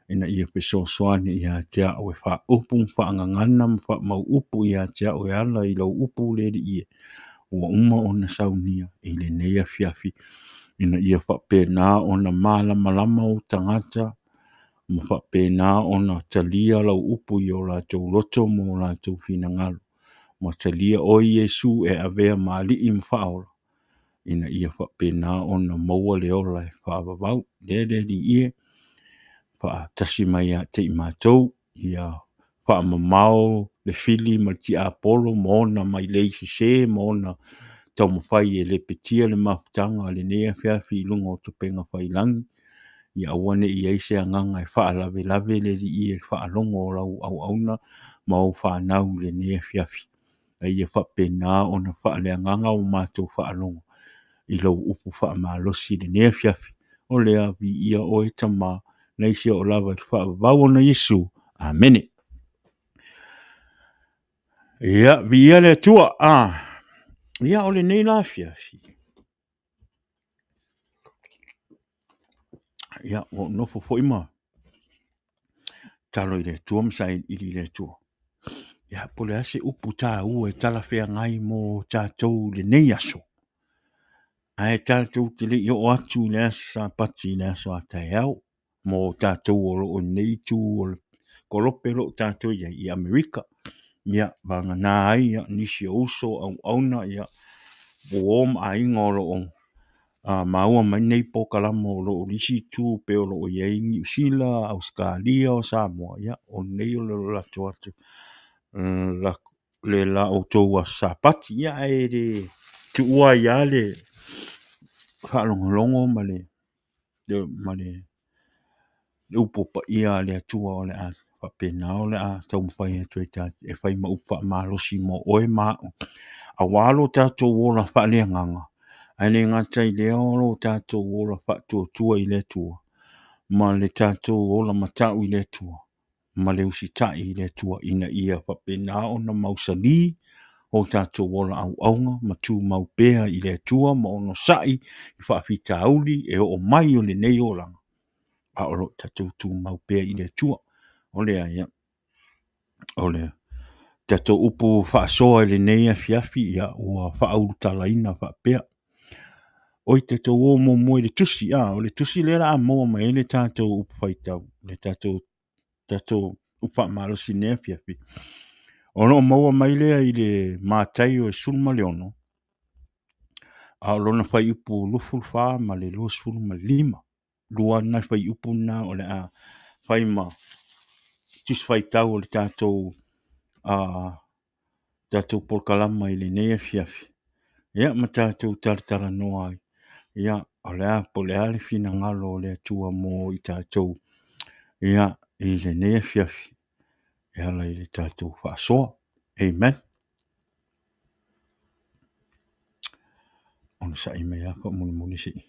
ina ia fesoasoani ia te au e faaupu ma faagagana ma faamau upu ia te au e ala i lau upu le Alii e, ua uma ona saunia i lenei afiafi, ina ia faapena ona malamalama ou tagata ma faapena ona talia lau upu i o latou loto ma o latou finagalo, ma talia oe Iesu e avea ma Alii ma Faaola, ina ia faapena ona maua le ola e faavavau. Lea le Alii e, faatasi mai ia te i matou, ia faamamao le fili ma le tiapolo ma ona mailei sese ma ona taumafai e lepetia le mafutaga i lenei afiafi i luga o upegatafailagi, ia aua ne i i ai se agaga e faalavelave le Alii e i le faalogo o lau auauna ma ou fanau i lenei afiafi, a ia faapena ona faaleagaga o matou faalogo i lou upu faamalosi i lenei afiafi. O lea, viia oe Tama, na seia oo lava i le faavavau ona Iesu. Amene. Ia, viia le Atua. Ia, o lenei la afiafi, ia, ua ou nofo foi ma tatalo i le Atua ma sailiili i le Atua. Ia, po o le a se upu taua e talafeagai mo tatou i lenei aso, ae tatou te le i oo atu i le aso Sapati i le aso a taeao, mo tatou o lo o i lenei itu o le kolope o lo o tatou i ai i Amerika. Ia, vagana ai nisi o uso, o auauna, ia, uo ma aiga o lo o maua mai lenei polokalama o lo o i isi itu pei o lo o i ai Niu Sila, Ausetalia, o Samoa, ia, o lenei o le latou aso, le la outou aso Sapati. Ia, ae le tuua ai lava le faalogologo ma le upu paia a le Atua o le a faapena o le a taumafai atu ai e fai ma upu faamalosi mo oe ma au, aua lo tatou ola faaleagaga, ae le gata i lea o lo tatou ola faatuatua i le Atua, ma le tatou ola matau i le Atua, ma le usitai i le Atua ina ia faapena ona mausali o tatou ola auauna ma tumau pea i le Atua ma onosai i faafitauli e oo mai o lenei olaga, a o lo o tatou tumau pea i le Atua. O lea, ia, o le tatou upu faasoa i lenei afiafi, ia, ua faaulutalaina faapea. Oi, tatou o muamua i le tusi, a, o le tusi lea o le a maua mai ai le tatou upu faitau, le tatou tatou upu faamalosi i lenei afiafi. O lo o maua mai lea i le Mataio e 16, a o lona fuaiupu 24 ma le 25. Lua na fuaiupu na o le a fai ma tusi faitau o le tatou tatou polokalama i lenei afiafi, ia ma tatou talatalanoa ai, ia, o le a, po o le a le finagalo o le Atua mo i tatou, ia, i lenei afiafi e ala i le tatou faasoa. Amen. Onosai mai lava faamolemole se i.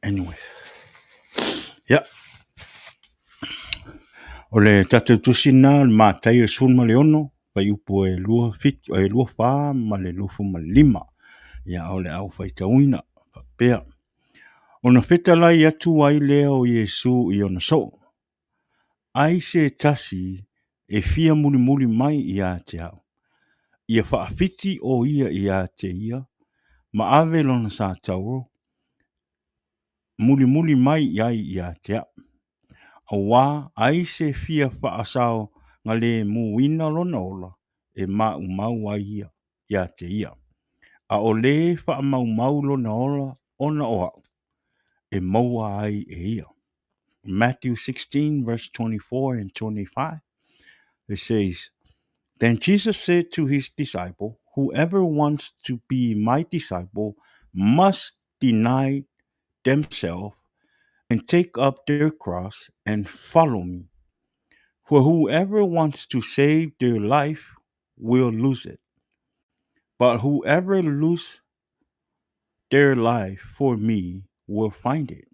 Anyway. Ia. O le tatou tusi lena o le Mataio 16, fuaiupu e 27, e 24 ma le 25. Ia, o le a ou faitauina faapea. Ona fetalai atu ai lea o Iesu i ona soo, Ai se tasi e fia mulimuli mai ia te au, ia faafiti o ia ia te ia, ma ave lona satauro, mulimuli mai ai ia te au. Auā ai se fia faasaogalemuina lona ola, e maumau ai ia ia te ia. A o lē faamaumau lona ola ona o au, e maua ai e ia. Matthew 16 verse 24 and 25. It says, Then Jesus said to his disciple, Whoever wants to be my disciple must deny themselves and take up their cross and follow me. For whoever wants to save their life will lose it. But whoever loses their life for me will find it.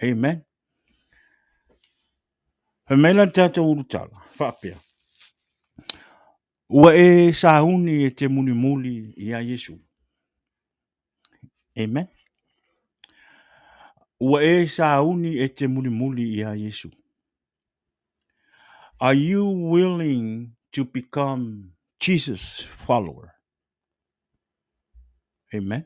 Amen. Fai mai la le tatou ulutala, faapea, Ua e sauni e te mulimuli iā Iesu. Amen. Ua e sauni e te mulimuli iā Iesu. Are you willing to become Jesus follower? Amen.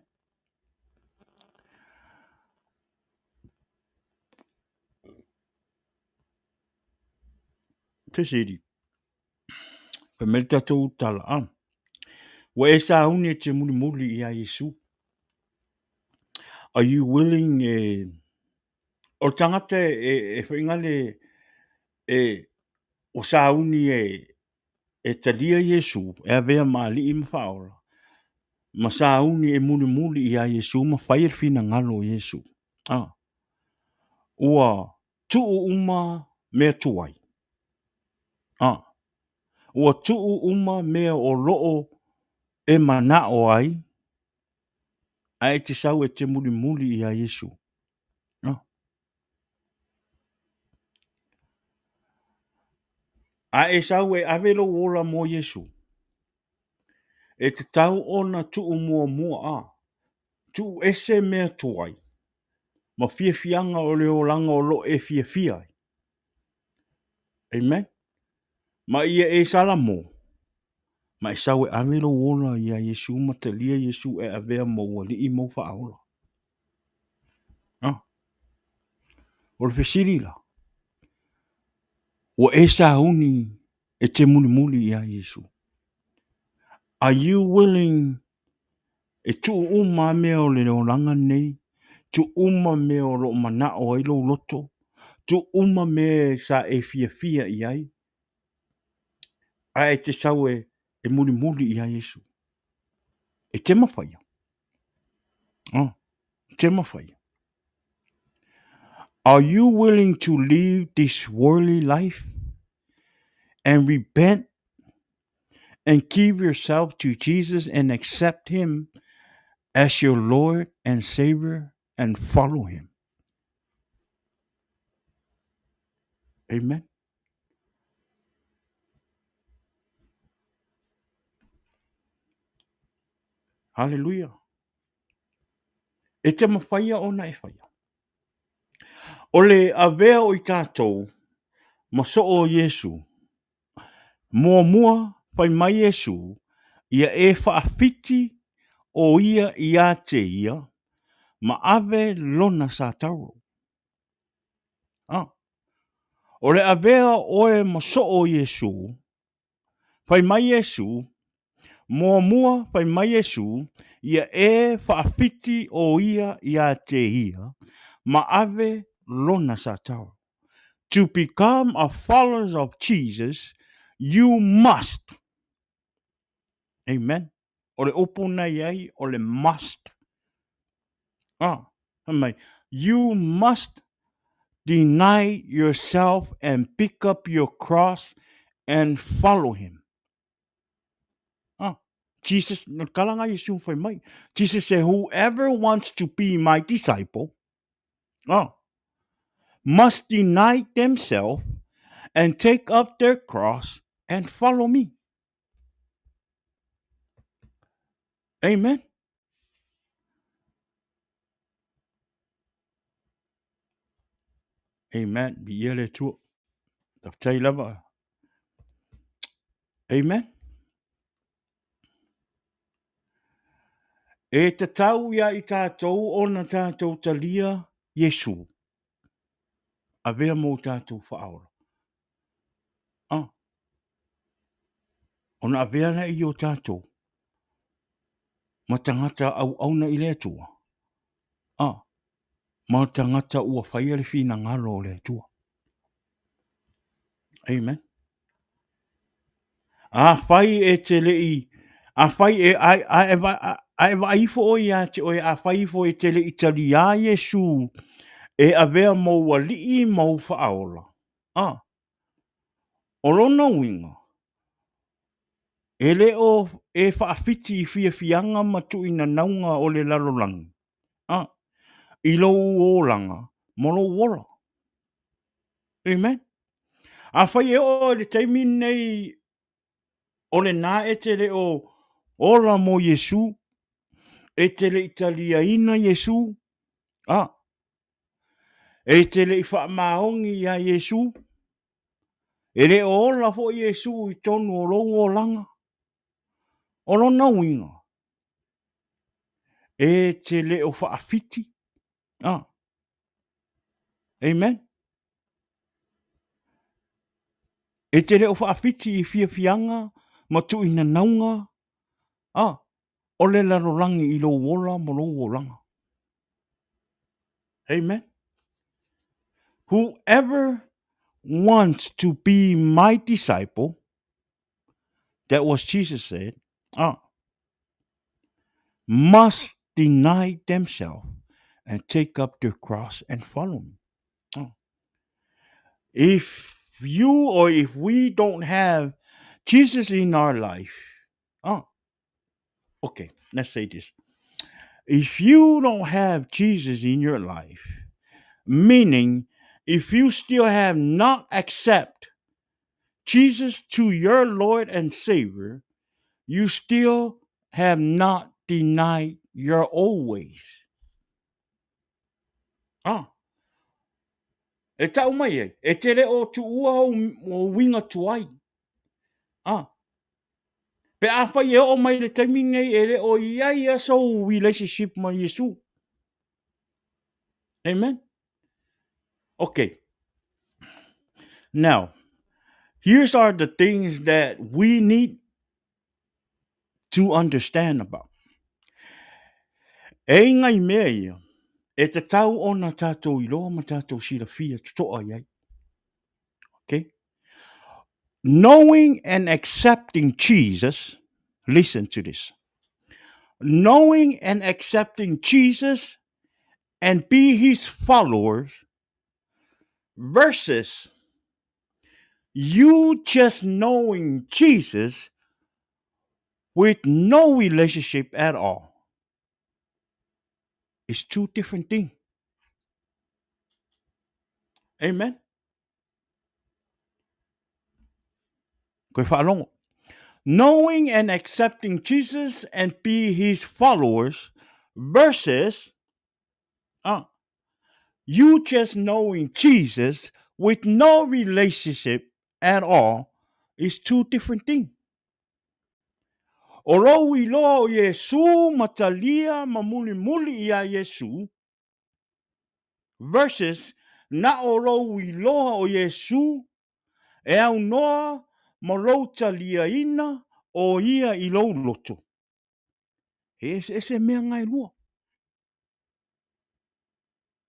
Fesili. Fai mai le tatou tala, a. Ua e sauni e te mulimuli iā Iesu. Are you willing e... O le tagata e, e, e, e, ua sauni e, e talia Iesu e avea ma Alii ma Faaola, ma sauni e mulimuli iā Iesu ma faia le finagalo o Iesu. A, ua tuu uma mea tuai. A, ua tuu uma mea o loo e manao ai, ae e te sau e te mulimuli iā Iesu. A. A e sau e ave lou ola mo Iesu, e tatau ona tuu muamua a, tuu ese mea tuai, ma fiafiaga o le olaga o lo o e fiafia ai. Amen. Ma ia e salamo. Ma e sau e ave lou ola iā Iesu ma talia Iesu e avea ma ou Alii ma ou Faaola. Ah. O le fesili la, ua e sauni e te mulimuli iā Iesu? Are you willing e tuu uma lava mea o le olaga lenei, tuu uma mea o lo o manao ai lou loto, tuu uma mea sa e fiafia i ai, ae e te sau e mulimuli ia Iesu? E te mafaia. Oh, e te mafaia. Are you willing to leave this worldly life and repent and give yourself to Jesus and accept him as your Lord and Savior and follow him? Amen. Hallelujah. E te mafaia ona e faia. O le avea o i tātou ma soo o Iesu, muamua fai mai Iesu, ia e faawhiti o ia ia te ia, ma ave lona sa tauro. Ah. O le avea oe ma soo o Iesu, fai mai Iesu, muamua fai mai Iesu, ia e faawhiti o ia ia te ia, ma ave lona sa tauro. To become a followers of Jesus, you must. Amen. O le upu na i ai, o le must. Ah, fai mai, you must deny yourself and pick up your cross and follow him. Ah, Jesus, no kala nga Yesu fai mai. Jesus said, whoever wants to be my disciple, ah, must deny themselves and take up their cross and follow me. Amen. Amen. Viia le Atua. Faafetai lava. Amen. E tatau ia i tātou ona tātou talia Iesu. Avea mō tātou whaaola. Ah. Ona avea lea i o tātou ma tagata auauna i le Atua. Ah. Ma tagata ua whaia le finagalo o le Atua. Amen. Afai e te le i, afai e, a, a, e, a, a e vaai ifo ʻoe iā te ʻoe, afai ifo e te le i taliā Iesū e avea ma ou aliʻi ma ou faaola. A, o lona uiga, e le o e faawhiti i fiafiaga ma tuuinanauga o le lalolagi, a, i lou olaga ma lou ola. Amen. Afai e oo i le taimi lenei o lena e te le o ola mo Iesu, e te le i taliaina Iesu, a, e te le i faamaoni iā Iesu, e le o ola foi Iesu i tonu o lou olaga, o lona uiga, e te le o faawhiti, a, Amen. E te le o faawhiti i fiafiaga ma tuuinanauga, a, o le lalolagi i lou ola ma lou olaga. Amen. Whoever wants to be my disciple, that was Jesus said, ah, must deny themselves and take up their cross and follow me. Oh. If you or if we don't have Jesus in our life, oh, okay, let's say this. If you don't have Jesus in your life, meaning if you still have not accept Jesus to your Lord and Savior, you still have not denied your old ways. Ah. E tau mai ai, e te le o tuua o, o winga tuai. Ah. Pe afai e oo mai le taimi lenei e le o i ai a sou relationship ma Iesu. Amen. Okay. Now, here's are the things that we need to understand about. E inga i mea ia, e tatau ona tātou iloa ma tātou silafia totoa i ai. Okay? Knowing and accepting Jesus, listen to this. Knowing and accepting Jesus and be his followers versus you just knowing Jesus with no relationship at all. It's two different things. Amen. Koe whaalongo. Knowing and accepting Jesus and be his followers versus you just knowing Jesus with no relationship at all is two different things. O lou iloa o Iesū ma talia ma mulimuli iā Iesū versus na o lou iloa o Iesū e aunoa ma lou taliaina o ia i lou loto. He eseese mea nga e lua.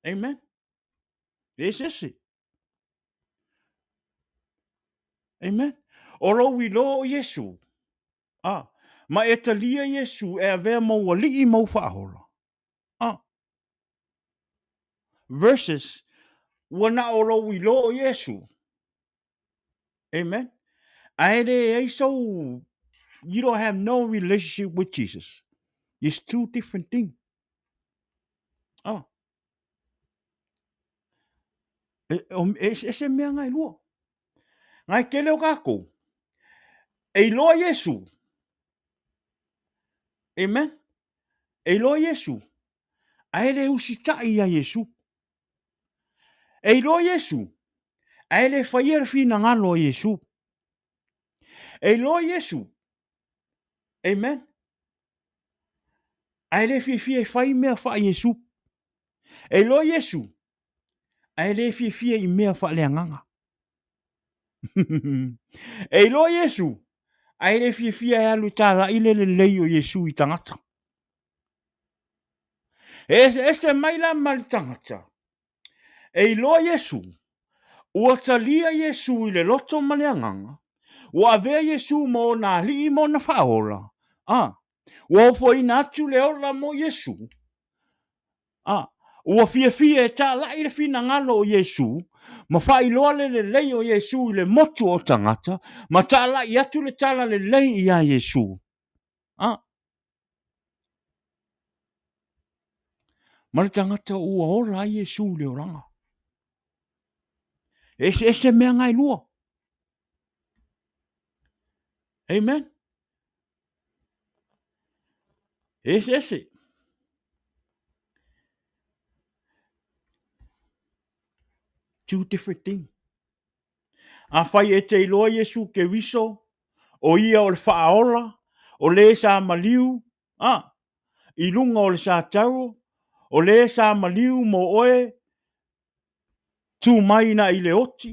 Amen. E eseese. Amen. O lou iloa o Iesu. Ah, ma e talia Iesu e avea mau ali'i mau faaola. Ah. Versus ua na o lou iloa o Iesu. Amen. Ae leai sou you don't have no relationship with Jesus. It's two different things. Ah. E, e, eseese mea nga e lua. Ngai tele o kākou. E iloa Iesu. Amen. E iloa Iesu. Ae le usitai ia Iesu. E iloa Iesu. Ae le faia le finagalo a Iesu. E iloa Iesu. Amen. Ae le fiafia e fai mea faa Iesu. E iloa Iesu, ae le fiafia i mea faaleagaga. E iloa Iesu, ae le fiafia e alu e talai le lelei o Iesu i tagata. E eseese mai la ma le tagata. E iloa Iesu, ua talia Iesu i le loto ma le agaga, ua avea Iesu ma ona alii ma ona faaola, a, ua ofoina atu le ola mo Iesu, a, ua fiafia e talai le finagalo o Iesu, ma faailoa le lelei o Iesu i le motu o tagata, ma talai atu le tala lelei iā Iesu. A, ma le tagata ua ola ai Iesu i le olaga. E eseese mea nga e lua. Amen. E eseese. Two different things. Afai e te iloa Iesu Keriso, o ia o le Faaola, o le sa maliu, a, i luga o le sataro, o le sa maliu mo oe, tu mai na i le oti,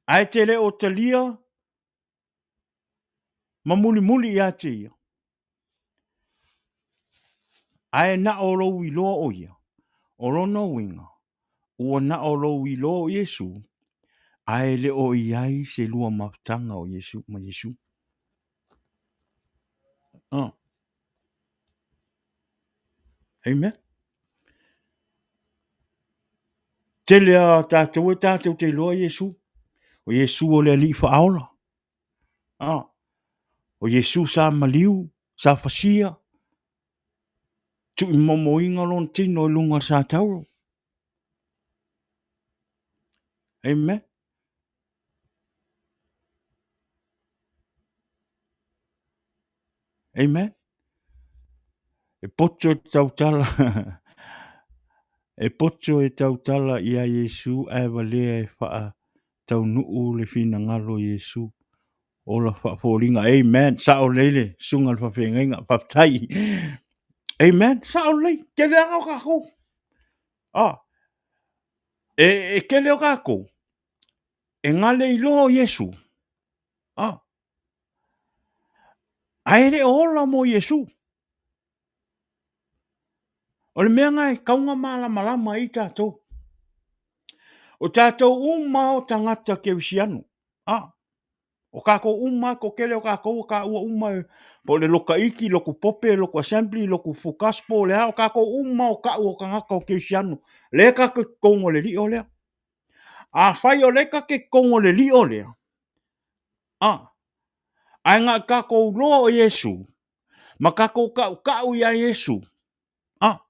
ae te le o talia ma mulimuli ia te ia. Ae na o lou iloa o ia, o lona uiga, ua na o lou iloa o Iesu, ae le o i ai se lua mafutaga o Iesu ma Iesu. Oh. Amen. Tele a tātou e tātou te iloa Iesu. O Iesu o le Alii Faaola. Ah. O Iesu sa maliu, sa fasia, tuumomoina lona tino i luga o le satauro. Amen. Amen. E poto e tautala e poto e tautala iā Iesu ae valea e faataunuu le finagalo o Iesu. Ola faafoliga. Amen. Sao lelei le susuga i le faafeagaiga. Faafetai. Amen. Sao lelei. Tele aga o tatou. Ah. E, e tele o tatou. E gale iloa o Iesu. Ah. Ae le o ola mo Iesu. O le mea na e tau na malamalama ai tatou. O tatou uma o tagata kerisiano. A, o tatou uma, toatele o tatou ua taua uma po o le loka iki, lotu pope, lotu assembly, lotu full gospel, le a, o tatou uma o tau o tagata o kerisiano. Lea tatou te totonu o le lio lea. Afai o lea tatou te totonu o le lio lea, a, ae na o tatou loa o Iesu, ma tatou tautau iā Iesu, a,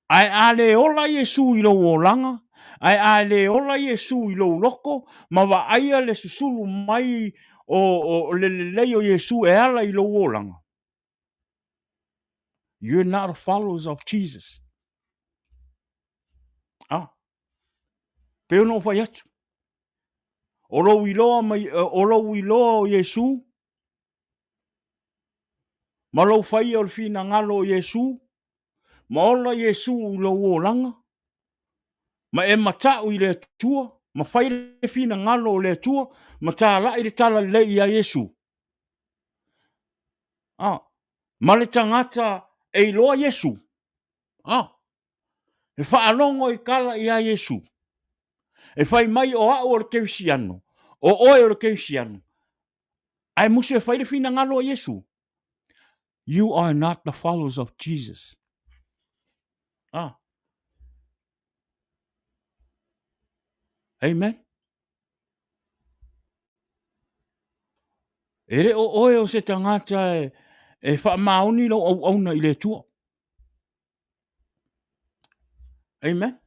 ae a le ola Iesu i lou olaga, ae a le ola Iesu i lou loto, ma vaaia le susulu mai o, o le lelei o Iesu e ala i lou olaga, you're not a followers of Jesus. A, pei ona ou fai atu, o lou iloa mai, o lou iloa o Iesu, ma lou faia o le finagalo o Iesu, ma ola Iesu i lou olaga, ma e mata'u i le Atua, ma fai le finagalo o le Atua, ma tala'i le talalelei iā Iesu. Ah, ma le tagata e iloa Iesu. Ah, e faalogo i tala iā Iesu. E fai mai o a'u o le kerisiano, o oe o le kerisiano, Ae musu e fai le finagalo o Iesu. You are not the followers of Jesus. Ah. Amen. E le o oe o se tagata e, e faamaoni lou auauna i le Atua. Amen.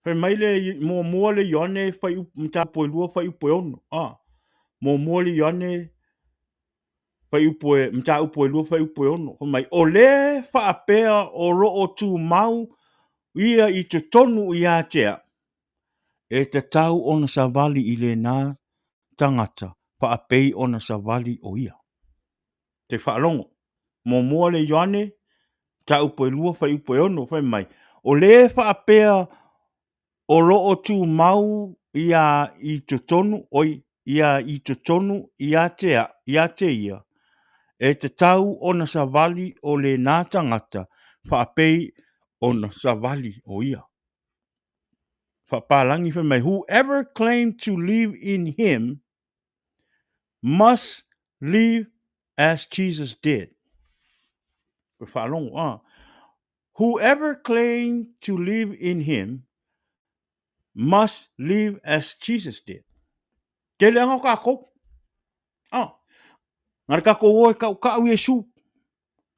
Fai mai le muamua le Ioane fuaiupu mataupu e 2 fuaiupu e 6. Ah. Muamua le Ioane fuaiupu e mataupu e 2 fuaiupu e 6. Fai mai o le faapea o lo o tumau ia i totonu ia te au, e tatau ona savali i lena tagata faapei ona savali o ia. Te faalogo. Muamua le Ioane, mataupu e 2, fuaiupu e 6, fai mai, O le faapea o lo o tumau ia i totonu, oi, ia i totonu ia te, ia te ia, e tatau ona savali o lena tagata faapei ona savali o ia. Faapalagi fai mai, Whoever claim to live in him must live as Jesus did. Koe faalogo, ah. Whoever claim to live in him must live as Jesus did. Tele anga o kākou. Ah. Ngā kākou o e kau kau Iesu.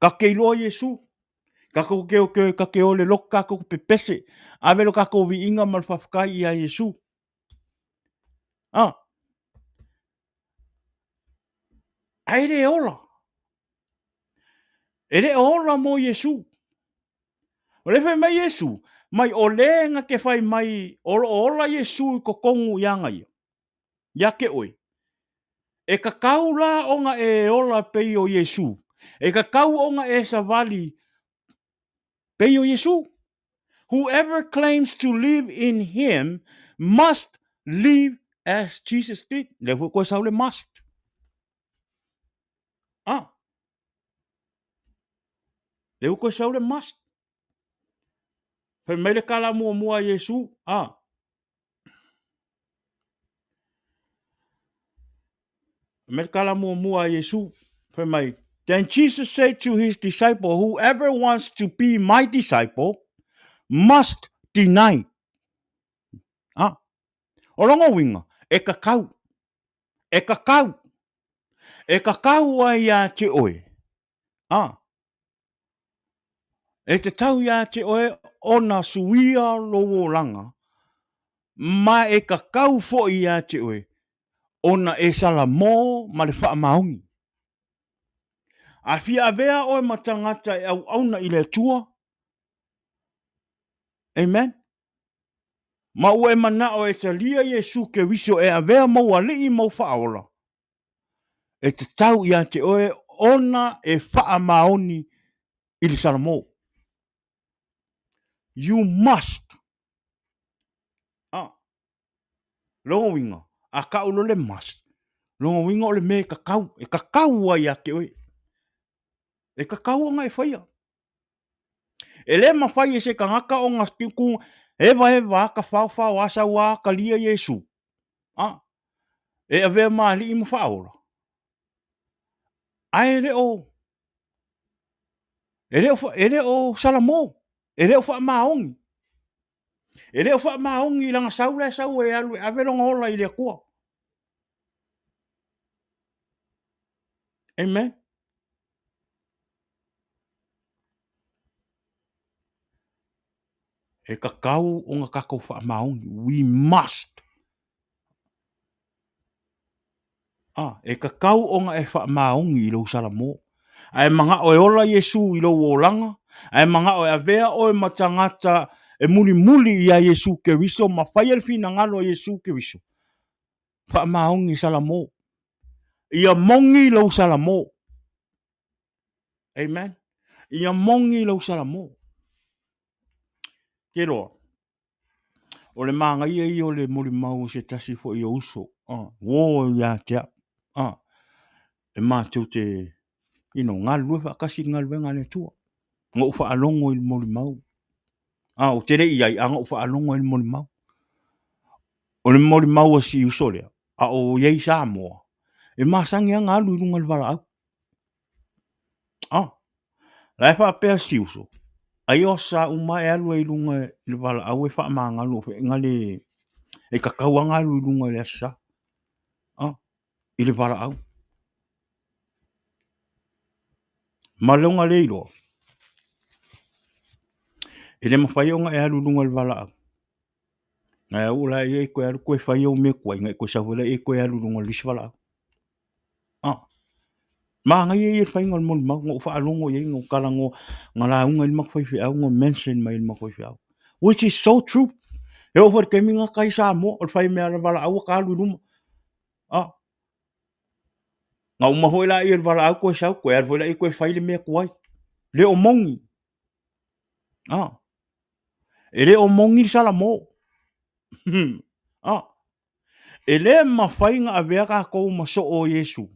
Ka ke iloa Iesu. Ka ko ke o ke ka ke ole loko kākou pepese. Ave lo kākou viinga ma le whawhakai i a Iesu. Ah. Ae le ola. E le ola mo Iesu. O le fai mai Iesu, mai o le nga ke fai mai o lo ola Iesu i kokongu i anga ia. Ia ke oe. E kakau la ona e ola pei o Iesu. E kakau ona e savali pei o Iesu. Whoever claims to live in him must live as Jesus did. Lea foi koe sau le must. Ah. Lea foi koe sau le must. Fai mai le kala muamua a Iesu. Ah. Me kala muamua a Iesu. Fai mai, Then Jesus said to his disciple, whoever wants to be my disciple must deny. Ah. O longa uiga, e kakau. E kakau. E kakau ai ia te oe. Ah. E te tau iā te oe ona suia lou olaga, ma e kakau foʻi iā te oe ona e salamō ma le faamaoni. A fia avea oe ma tagata e auauna i le Atua, amen. Ma ua e manao e talia Iesu Keriso e avea mou Alii ma ou Faaola, e tatau ia te oe ona e faamaoni i le Salamo. You must. Ah. Lona uiga, a tau loa le must, lona uiga o le mea e tatau, e tatau ai ia te oe. E tatau ona e faia. E le mafai e se tagata ona tu evaeva ata faofao a sau a talia Iesu, a, e avea ma alii ma faaola, ae le o, e le o, e le o Salamo, e le o faamaoni. E le o faamaoni i lana sau la e sau e alu e ave lona ola i le Atua. Amen. E tatau ona tatou faamaoni. We must. Ah, e tatau ona e faamaoni i lou Salamo. Ae manao e ola Iesu i lou olaga, ae manao e avea oe ma tagata e mulimuli iā Iesu Keriso ma faia le finagalo a Iesu Keriso. Faamaoni Salamo. Ia moni lou Salamo. Amen. Ia moni lou Salamo. Ke loa, o le manaia ia o le molimau o se tasi foi o uso, uo ia te au, e matou te, you know, galulue faatasi i le galuega a le Atua. Na ou faalogo i le molimau. Ou te le i ai, a na ou faalogo i le molimau. O le molimau a si uso lea, a o i ai i Samoa, e masani lava ona alu i luga o le valaau. La e faapea si uso, ai o aso sa uma e alu ai i luga i le valaau e faamagalo feaiga le, e tatau lava ona alu i luga i le aso Sa, i le valaau. Ma lona le iloa, e le mafai ona e alu i luga o le valaau. Na e oo laia e toe alu toe fai au mea tuai, ona e toe sau foi lea e toe alu i luga o le isi valaau. Manaia ia o le faiga o le molimau, na ou faalogo i ai na ou talanoa, na lauga ai le matou faifeau na mention mai e le matou faifeau, which is so true. E oo foi i le taimi lena i Samoa, o le fai mea o le valaau ua ta alu i luma. Na uma foi lea o le valaau toe sau, toe alu foi lea toe fai le mea tuai. Le o moni. E le o moni le Salamo. E le mafai ona avea tatou ma soo o Iesu,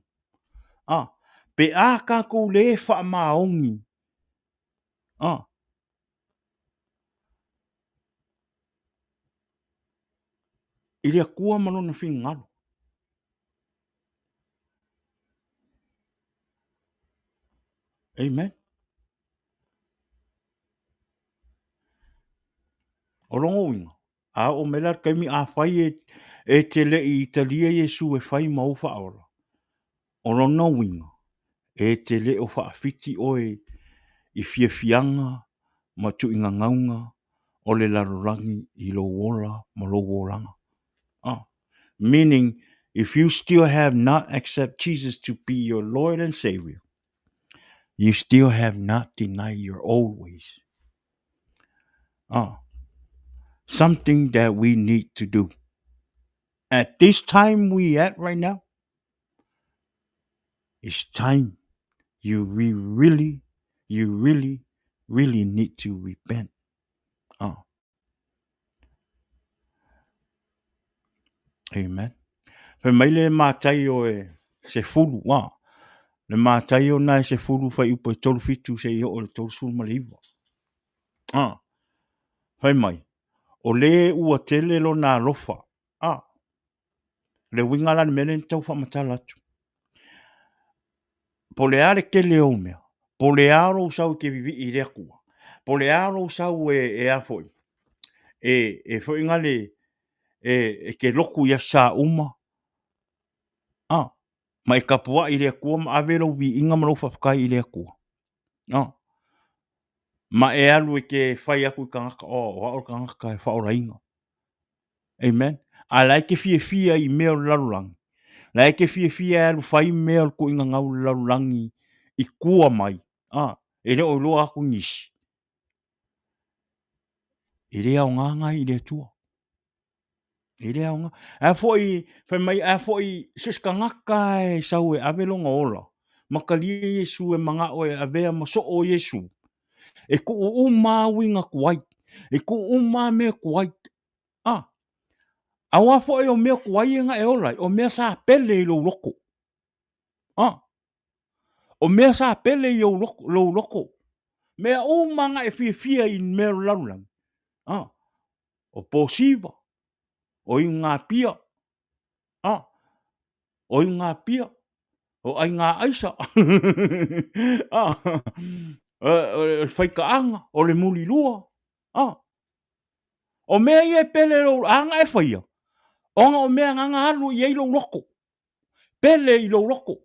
pe a tatou le faamaoni i le Atua ma Lona finagalo. Amen. O lona uiga, a oo mai la le taimi afai e te le i talia Iesu e fai ma ou faaola, o lona uiga, e te le o faafiti oe i fiafiaga ma tuuigagauga o le lalolagi i lou ola ma lou olaga. Meaning, if you still have not accept Jesus to be your Lord and Savior, you still have not denied your old ways. Something that we need to do. At this time we at right now, it's time you really, you really, really need to repent. Amen. Fai mai le Mataio e sefulu, le Mataio na e sefulu fuaiupu e 37 seia oo i le 39. Fai mai, o le ua tele lona alofa. Le uiga la le mea lea na tau faamatala atu. Po o le a le tele o ou mea, po o le a lou sau e te vivii i le Atua, po o le a lou sau e a foi, e foi na le, e te lotu i aso sa uma, ma e tapuai i le Atua ma ave lou viiga ma lou faafetai i le Atua. Ma e alu e te fai atu i tagata, oh, o au le tagata e faaolaina. Amen. A la e te fiafia i mea o le lalolagi, la e te fiafia e alu fai mea o le tuuina gau o le lalolagi i tua mai, e le o iloa atu nisi, e le aoga na i le Atua. E le aoga. A foi, fai mai, a foi, so o se tagata e sau e ave lona ola, ma talia Iesu e manao e avea ma soo o Iesu, e tuu uma lava uiga tuai, e tuu uma lava mea tuai. A, aua foi o mea tuai ia na e ola ai, o mea sa pele i lou loto. A, o mea sa pele i ou loto, lou loto. Mea uma na e fiafia i mea o le lalolagi, a, o posiva, o inugapia, a, o inugapia, o aiga aisa, a, o le faitaaga, o le mulilua, a. O mea ia e pele lou, a na e faia, ona o mea na na alu i ai lou loto, pele i lou loto.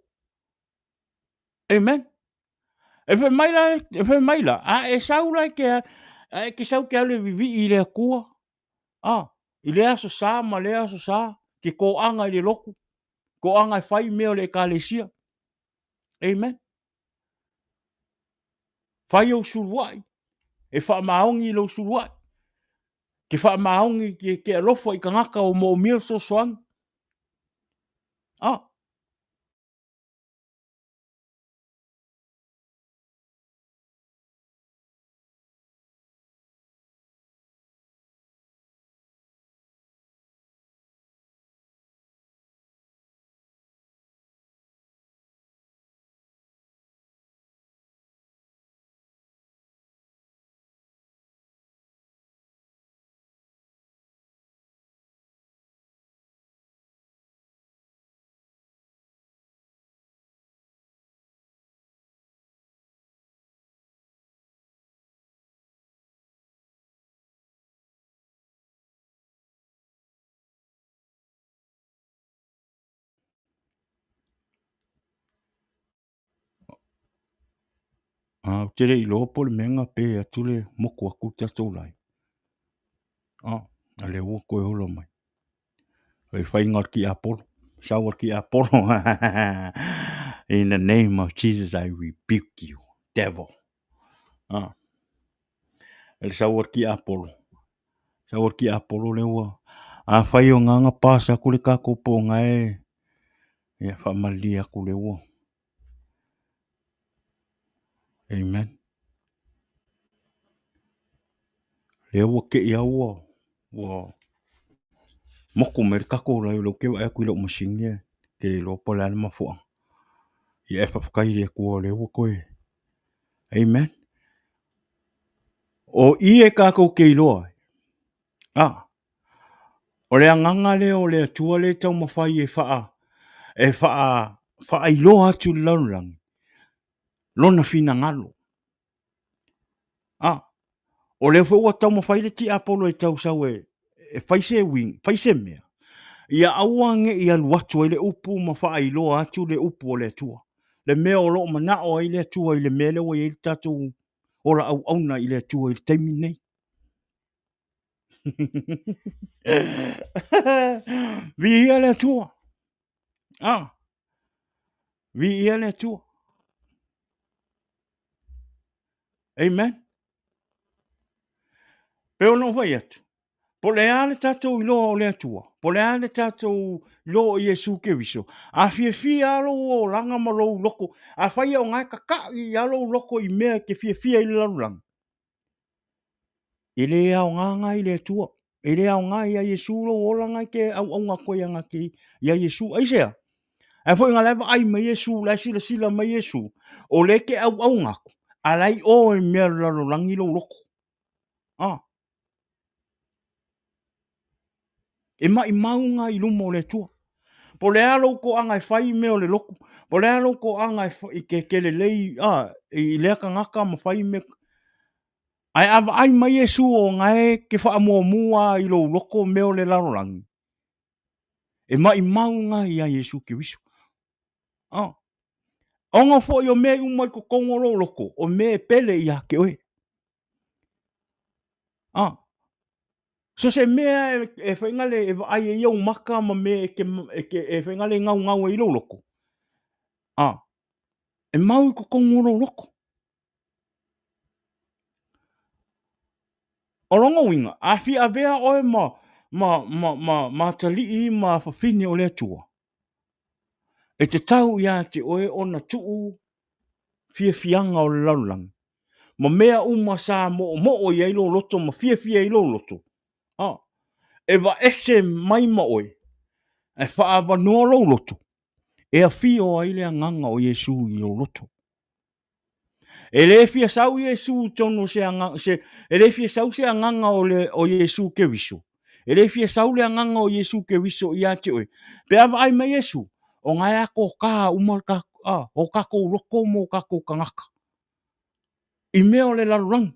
Amen. E fai mai la, e fai mai la, a e sau la e te, a e te sau e te alu e vivii i le Atua, a, i lea aso sa ma lea aso sa, ke toaga i le lotu, toaga e fai mea o le ekalesia. Amen. Fai ou suluai, e faamaoni lou suluai, ke faamaoni ke, ke alofa i tagata o moomia le fesoasoani. A, A, ou te le iloa po o le mea na pe atu le motu atu le tatou live. A, a lea ua toe ola mai. O le faiga o le tiapolo, sau o le tiapolo. In the name of Jesus I rebuke you, devil. A, le sau o le tiapolo, sau o le tiapolo lea ua, afai o na pass atu le tatou po o na e, ia faamalilie atu lea ua. Amen. Lea ua te i lava ua, ua motu mai le tatou live, lea ou te vaai atu i lau masini ou te le iloa po o le a le mafuaaga. Ia ae faafetai i le Atua o lea ua toe. Amen. O i e tatou te iloa ai, a, o le agaga lea o le Atua lea e taumafai e faa, e faa, faailoa atu i le lalolagi lona finagalo. A, o lea foi ua taumafai le tiapolo e tau sau e, e fai se uiga, fai se mea, ia aua ne i alu atu ai le upu ma faailoa atu le upu o le Atua. Le mea o lo o manao ai le Atua i le mea lea ua i ai le tatou ola auauna i le Atua i le taimi lenei. Viia le Atua. Ah. Viia le Atua. Amen. Pe ona ou fai atu, po le a le tatou iloa o le Atua, po le a le tatou iloa o Iesu Keriso, a fiafia lava lou olaga ma lou loto, afai e o na e tata'i lava lou loto i mea e te fiafia i le lalolagi, E le aoga na i le Atua. E le aoga ia Iesu lou ola na e te auauna atu ai ia Iesu. Aisea? Ae foi na la e vaai mai Iesu, la e silasila mai Iesu, o lea e te auauna atu, a la e i o i mea o le lalolagi lou loto. Ah. E maimau na i luma o le Atua. Po o le a lou toaga e fai mea o le lotu, po o le a lou toaga e ke, ke lelei a, i lea tagata ma fai mea. Ae a vaai mai Iesu o na e ke faamuamua i lou loto mea o le lalolagi, e maimau na ia Iesu Keriso. Ah. Ona foi o mea i uma i totonu o lou loto, o mea e pele ia te oe. Ah. So se mea e, e whainga le, e vaai e iau maka ma mea e ke, e ke, e whainga le ngau ngau e i lou loko. Ah. E mau i totonu o lou loko. O lona uiga, a fia avea oe ma, ma, ma, ma, ma atalii ma afafine o le Atua, e tatau ia te oe ona tuu fiafiaga o le lalolagi, ma mea uma sa moomoo i ai lou loto ma fiafia ai lou loto, a, e vaese mai ma oe, ae faaavanoa lou loto e afio ai le Agaga o Iesu i lou loto. E le fia sau Iesu i totonu o se agaga, se, e le fia sau se agaga o, le, o Iesu Keriso. E le fia sau le agaga o Iesu Keriso ia te oe. Pe a vaai mai Iesu, o nga e a kōkā uma le ka, a, o kākou loko mo kākou kangaka. I mea o le lalolagi.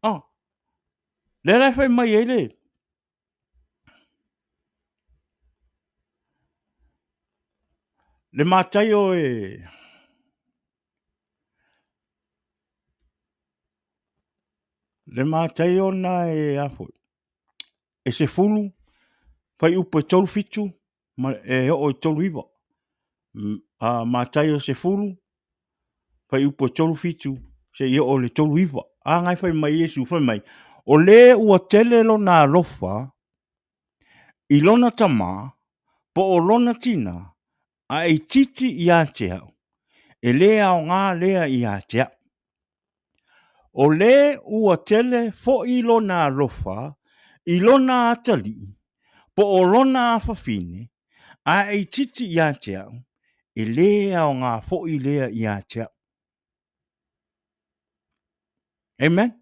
A, lea la e fai mai ai le, Le Mataio e Le Mataio na e a foi e 10 fuaiupu e 37 ma e oo i 39. A Mataio 10 fuaiupu e 37 seia oo i le 39. A nga e fai mai Iesu, fai mai, o le ua tele lona alofa i lona tamā po o lona tinā, a e itiiti ia te au, e lē aogā lea ia te au. O le ua tele foʻi lona alofa i lona atalii po o lona afafine, a e itiiti ia te au, e lē aogā foʻi lea ia te au. Amen.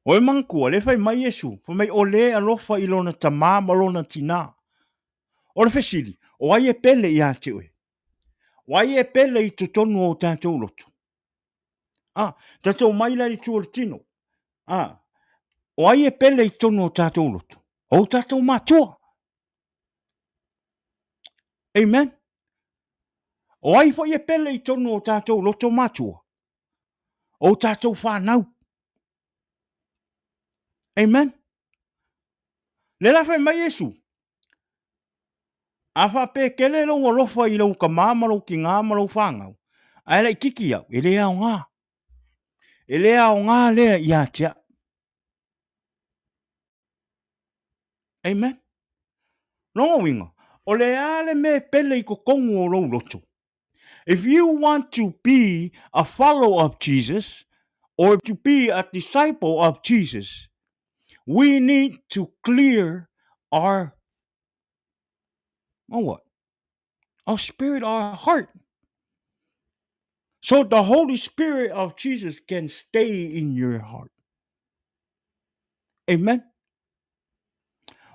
O e manatua, le fai mai Iesu, fai mai o le alofa i lona tamā ma lona tinā. O le fesili, o ai e pele ia te oe? O ai e pele i totonu o tatou loto? Ah, tatou mai la i le tu o le tino. Ah, o ai e pele i totonu o tatou loto? O tatou matua. Amen. O ai foi e pele i totonu o tatou loto matua? O tatou whanau. Amen. Le la fai mai Iesu, a faapea tele lou alofa i lou tamā ma lou tinā ma lou fanau, ae laitiiti au, e le aoga. E le aoga lea ia te au. Amen. Lona uiga, o le a le mea e pele i totonu o lou loto? If you want to be a follower of Jesus or to be a disciple of Jesus, we need to clear our, oh what? Our spirit, our heart. So the Holy Spirit of Jesus can stay in your heart. Amen.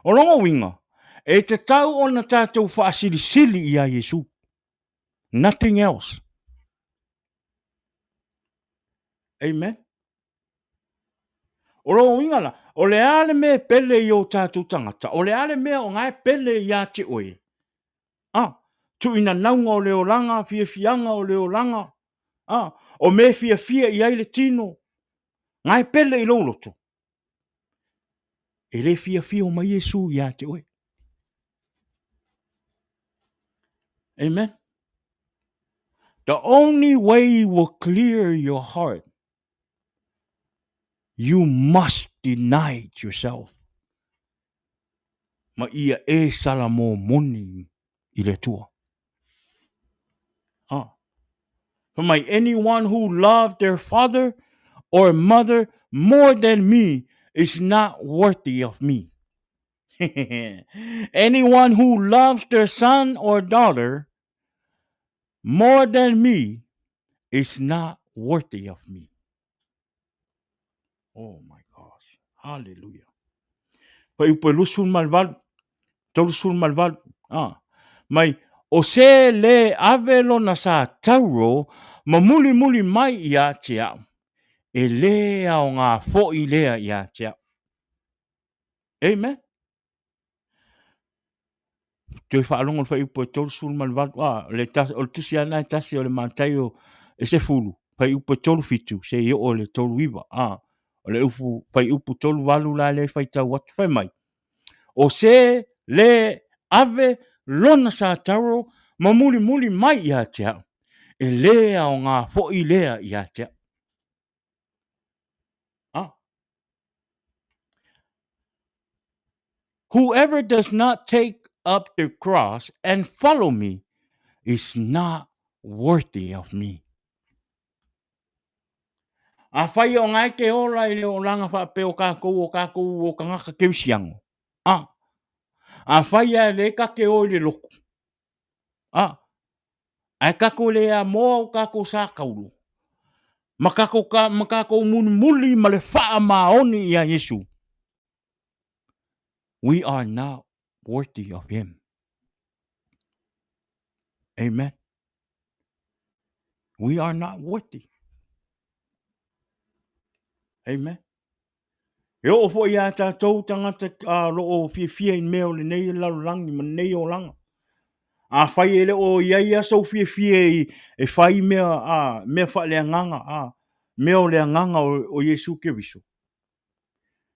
O lona uiga, e tatau ona tatou faasilisili iā Iesu. Nothing else. Amen. O lona uiga la, o le a le mea e pele i o tatou tagata, o le a le mea o nga e pele iā te oe. Ah, tuuinanauga o le olaga, fiafiaga o le olaga, ah, o mea e fiafia i ai le tino, nga e pele i lou loto. E le fiafia mai Iesu ia te oe. Amen. The only way you will clear your heart, you must deny it yourself. Ma ia e sala moni i le Atua. Ah. Fai mai, anyone who loved their father or mother more than me is not worthy of me. Anyone who loves their son or daughter more than me is not worthy of me. Oh my gosh. Hallelujah. Fuaiupu e 28, 38, ah. Mai, o se lē ave lona sa tauro ma mulimuli mai ia te au, e lē aogā foʻi lea ia te au. Amen. Toe faalogo le fuaiupu e 38, a, le tas, o le tusi ana e tasi o le Mataio e 10, fuaiupu e 37, seia oo i le 39, a, o le upu, fuaiupu 38 la lea e faitau atu, fai mai, o se lē ave lona sa tauro ma mulimuli mai ia te au, e lē aogā foʻi lea ia te au. Whoever does not take up their cross and follow me is not worthy of me. Afai o ngae ke ola i le olaga faapea o kākou o kākou o kangaka keusiano, a, afai ae le ka ke o i le lotu, a, ae kākou le amoa o kākou sākaulo, ma kākou, ka, ma kākou mulimuli ma le faamaoni iā Iesu, we are not worthy of him. Amen. We are not worthy. Amen. E oo foi iā tātou tagata a lo o fiafia i mea o lenei lalolagi ma lenei olaga. Afai e le o i ai a sou fiafia i e fai mea a mea faaleagaga a mea o le agaga o Iesu Keriso.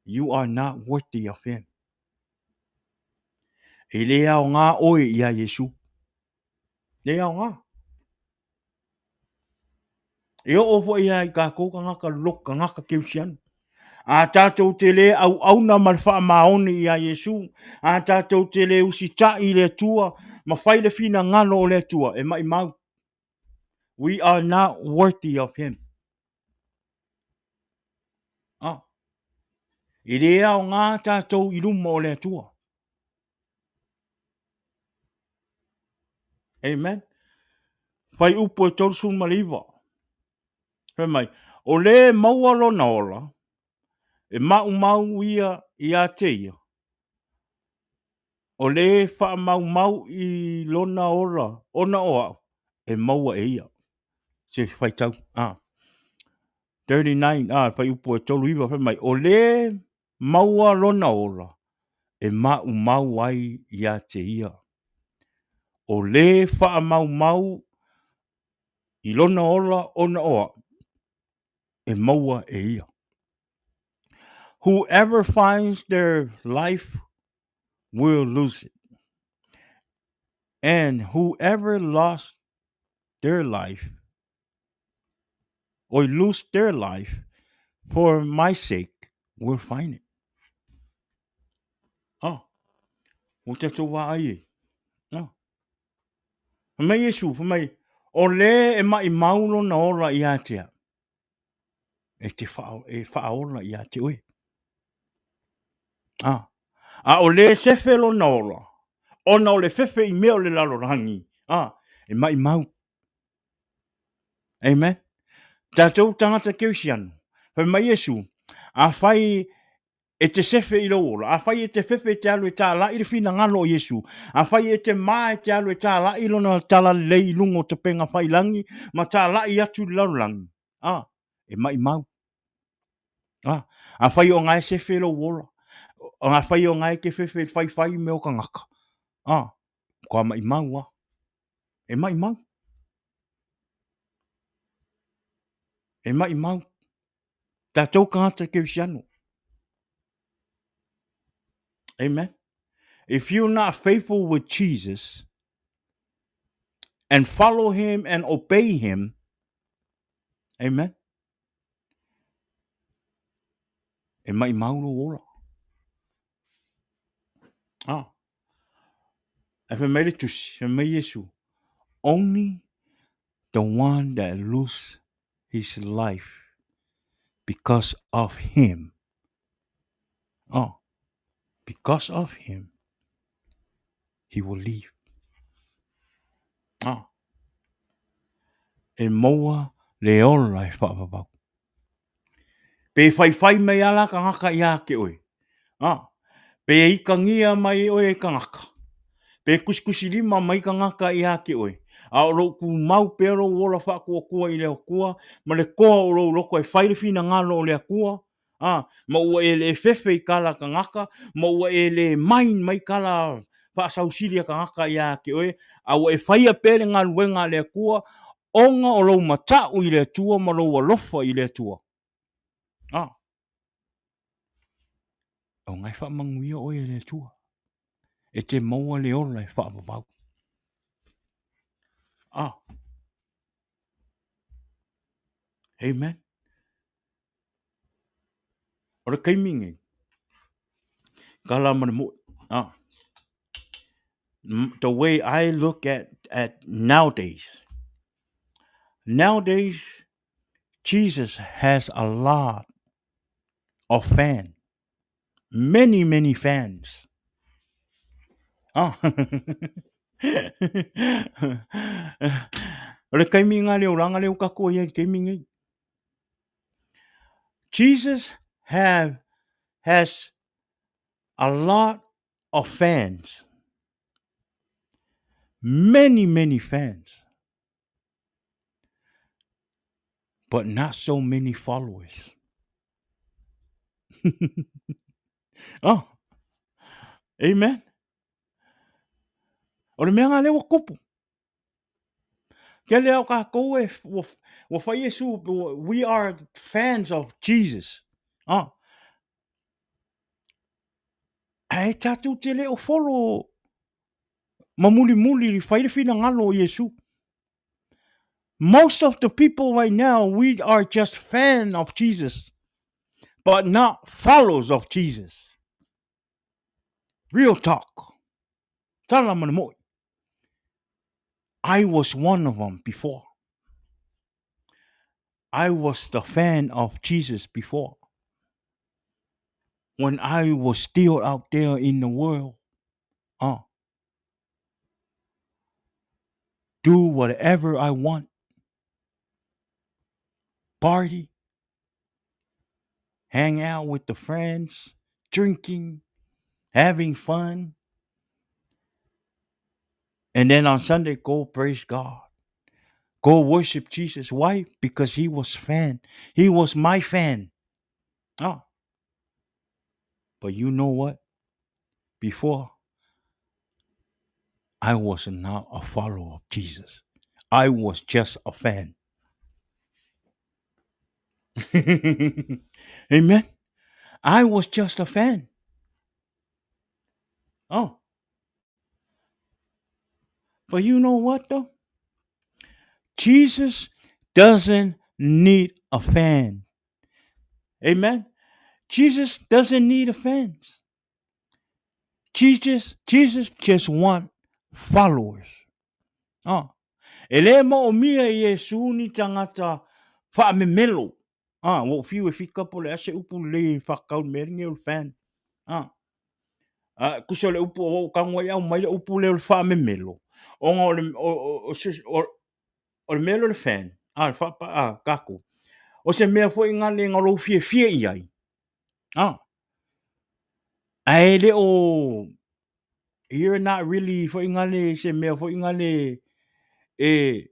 You are not worthy of him. E le aoga oe iā Iesu. Le aoga. E oo foi ia i kākou kangaka loko, kangaka keusiano. A tātou te le auauna ma le faamaoni iā Iesu, a tātou te le usita'i i le Atua, ma fai le finagalo o le Atua, e maʻimau. We are not worthy of him. Ah. E le aoga tātou i luma o le Atua. Amen. Whai upu e 39. Fai mai, o le maua lona ola, e maumau ia ia te ia. O le faamaumau i lona ola ona o au, e maua e ia. Se faitau. Ah. 39, ah, fuaiupu e 39, fai mai, o le maua lona ola, e maumau ai ia te ia. O le faamaumau i lona ola ona o au, e maua e ia. Whoever finds their life will lose it. And whoever lost their life or lose their life for my sake will find it. Oh, ua tatou vaai ai. Oh. Fai mai Iesu, fai mai, o le e maʻimau lona ola iā te au, e te wha, e whaaola iā te oe. Ah. A o le sefe lona ola, ona o le fefe i mea o le lalolagi, ah, e maʻimau. Amen. Tātou tangata keusiano, fai mai Iesu, afai e te sefe i lou ola, afai e te fefe e te alu e tālaʻi le finagalo o Iesu, afai e te mā e te alu e tālaʻi lona talalelei i luga o tapenga whailangi, ma tālaʻi atu i le lalolagi, a, e maʻimau. A, afai o ngae sefe lou ola, afai o ngae ke fefe whaiwhai me o kangaka, a, kua maʻimau a. E maʻimau. E maʻimau. Tātou kāta keusiano. Amen. If you're not faithful with Jesus and follow him and obey him, amen. E maʻimau lou ola. Ah. E fai mai le tusi, fai mai Iesu, only the one that lose his life because of him. Oh, because of him, he will live. Ah. E maua le ola e whaavavau. Pe whaiwhai mai ala kangaka iā ke oe. A, pe ikangia mai oe e kangaka. Pe kusikusi lima mai kangaka iā ke oe. A o lou kumau pea lou ola whaakuakua i le Akua, ma le koa o lou loko e whai le finagalo o le Akua, a, ma ua e le fefe i kala kangaka, ma ua e le main mai kala whaasausili a kangaka iā ke oe, a ua e whaia pea le galuega a le Akua, ona o lou mataʻu i le Atua ma lou alofa i le Atua. A. O ngai whaamanuia oe e le Atua. E te maua le ola e whaavavau. A. Amen. O le kaimi nei, ka la ma le moe. Ah. The way I look at, at nowadays, nowadays, Jesus has a lot of fans. Many, many fans. Ah. O le taimi ngā le olanga le o kako ia i le taimi nei. Jesus have has a lot of fans. Many, many fans. But not so many followers. Oh. Amen. O le mea ngā lea ua kupu. Tele o kākou e ua, ua fai Iesu, we are fans of Jesus. Ah. Ae tātou te le o follow ma mulimuli fai le finagalo o Iesu. Most of the people right now, we are just fan of Jesus, but not followers of Jesus. Real talk. Tala mana moi. I was one of them before. I was the fan of Jesus before. When I was still out there in the world. Do whatever I want. Party. Hang out with the friends. Drinking. Having fun. And then on Sunday, go praise God. Go worship Jesus. Why? Because he was fan. He was my fan. Oh. But you know what? Before, I was not a follower of Jesus. I was just a fan. Amen. I was just a fan. Oh. But you know what, though? Jesus doesn't need a fan. Amen. Jesus doesn't need a fan. Jesus, Jesus just want followers. Oh. E le moomia i Iesu ni tangata whaamemelo. Ah, ua ou fiu e fika po o le a se upu lelei e faatatau i le mea lenei o le fan. Ah. Ah, tusa o le upu ua ou tago ai aumai le upu lea o le faamemelo, ona o le, o, o, o, se, o, o le mea lea o le fan, ah, le faapa, ah, tatou, o se mea foi na le na lou fiafia i ai. Ah. Ae le o, you're not really foi na le, se mea foi na le, e,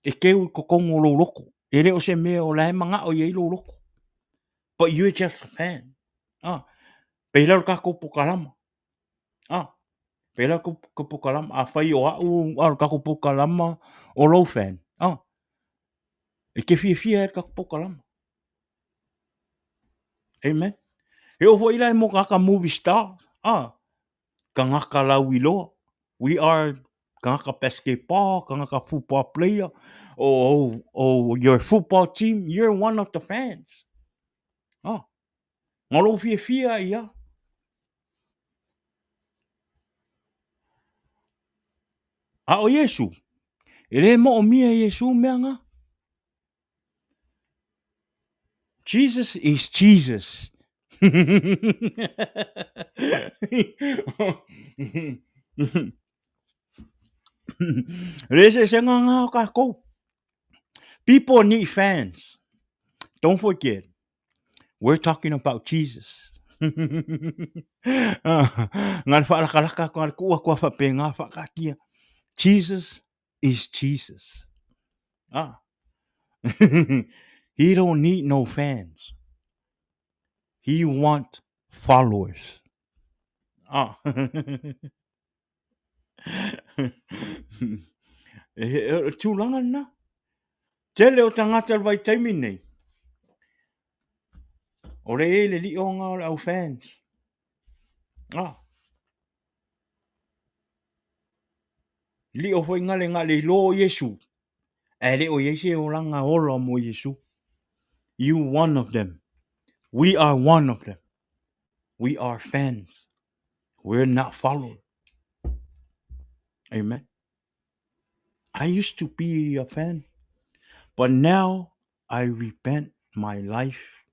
e keu i totonu o lou loto. E le o se mea o la e manao i ai lou loto. But you're just a fan. Ah, pei la o le tatou pokalama. Ah, pei la ka pokalama. Afai o a'u a o le tatou pokalama o lou fan. Ah, e te fiafia ai le tatou pokalama. Amen. E oo foi la e mo tagata movie star. Ah, tagata lauiloa. We are tagata basketball, tagata football player, or, or your football team, you're one of the fans. Ah, nga lou fiafia ia. A o Iesu, e le moomia e Iesu mea nga. Jesus is Jesus. Le eseesega nga o kakou. People need fans. Don't forget, we're talking about Jesus. Nga le faalakalaka atu, nga le tuu atu a faapena, faakaatia. Jesus is Jesus. Ah. He don't need no fans. He want followers. Ah. E tulaga lena. Tele o tagata i le vaitaimi lenei, o le i ai le lioga o le au fans. Ah. Lio foi ngale ngale i lo Iesu. Ae le o i ai se olaga ola mo Iesu. You one of them. We are one of them. We are fans. We're not follower. Amen. I used to be a fan, but now I repent my life.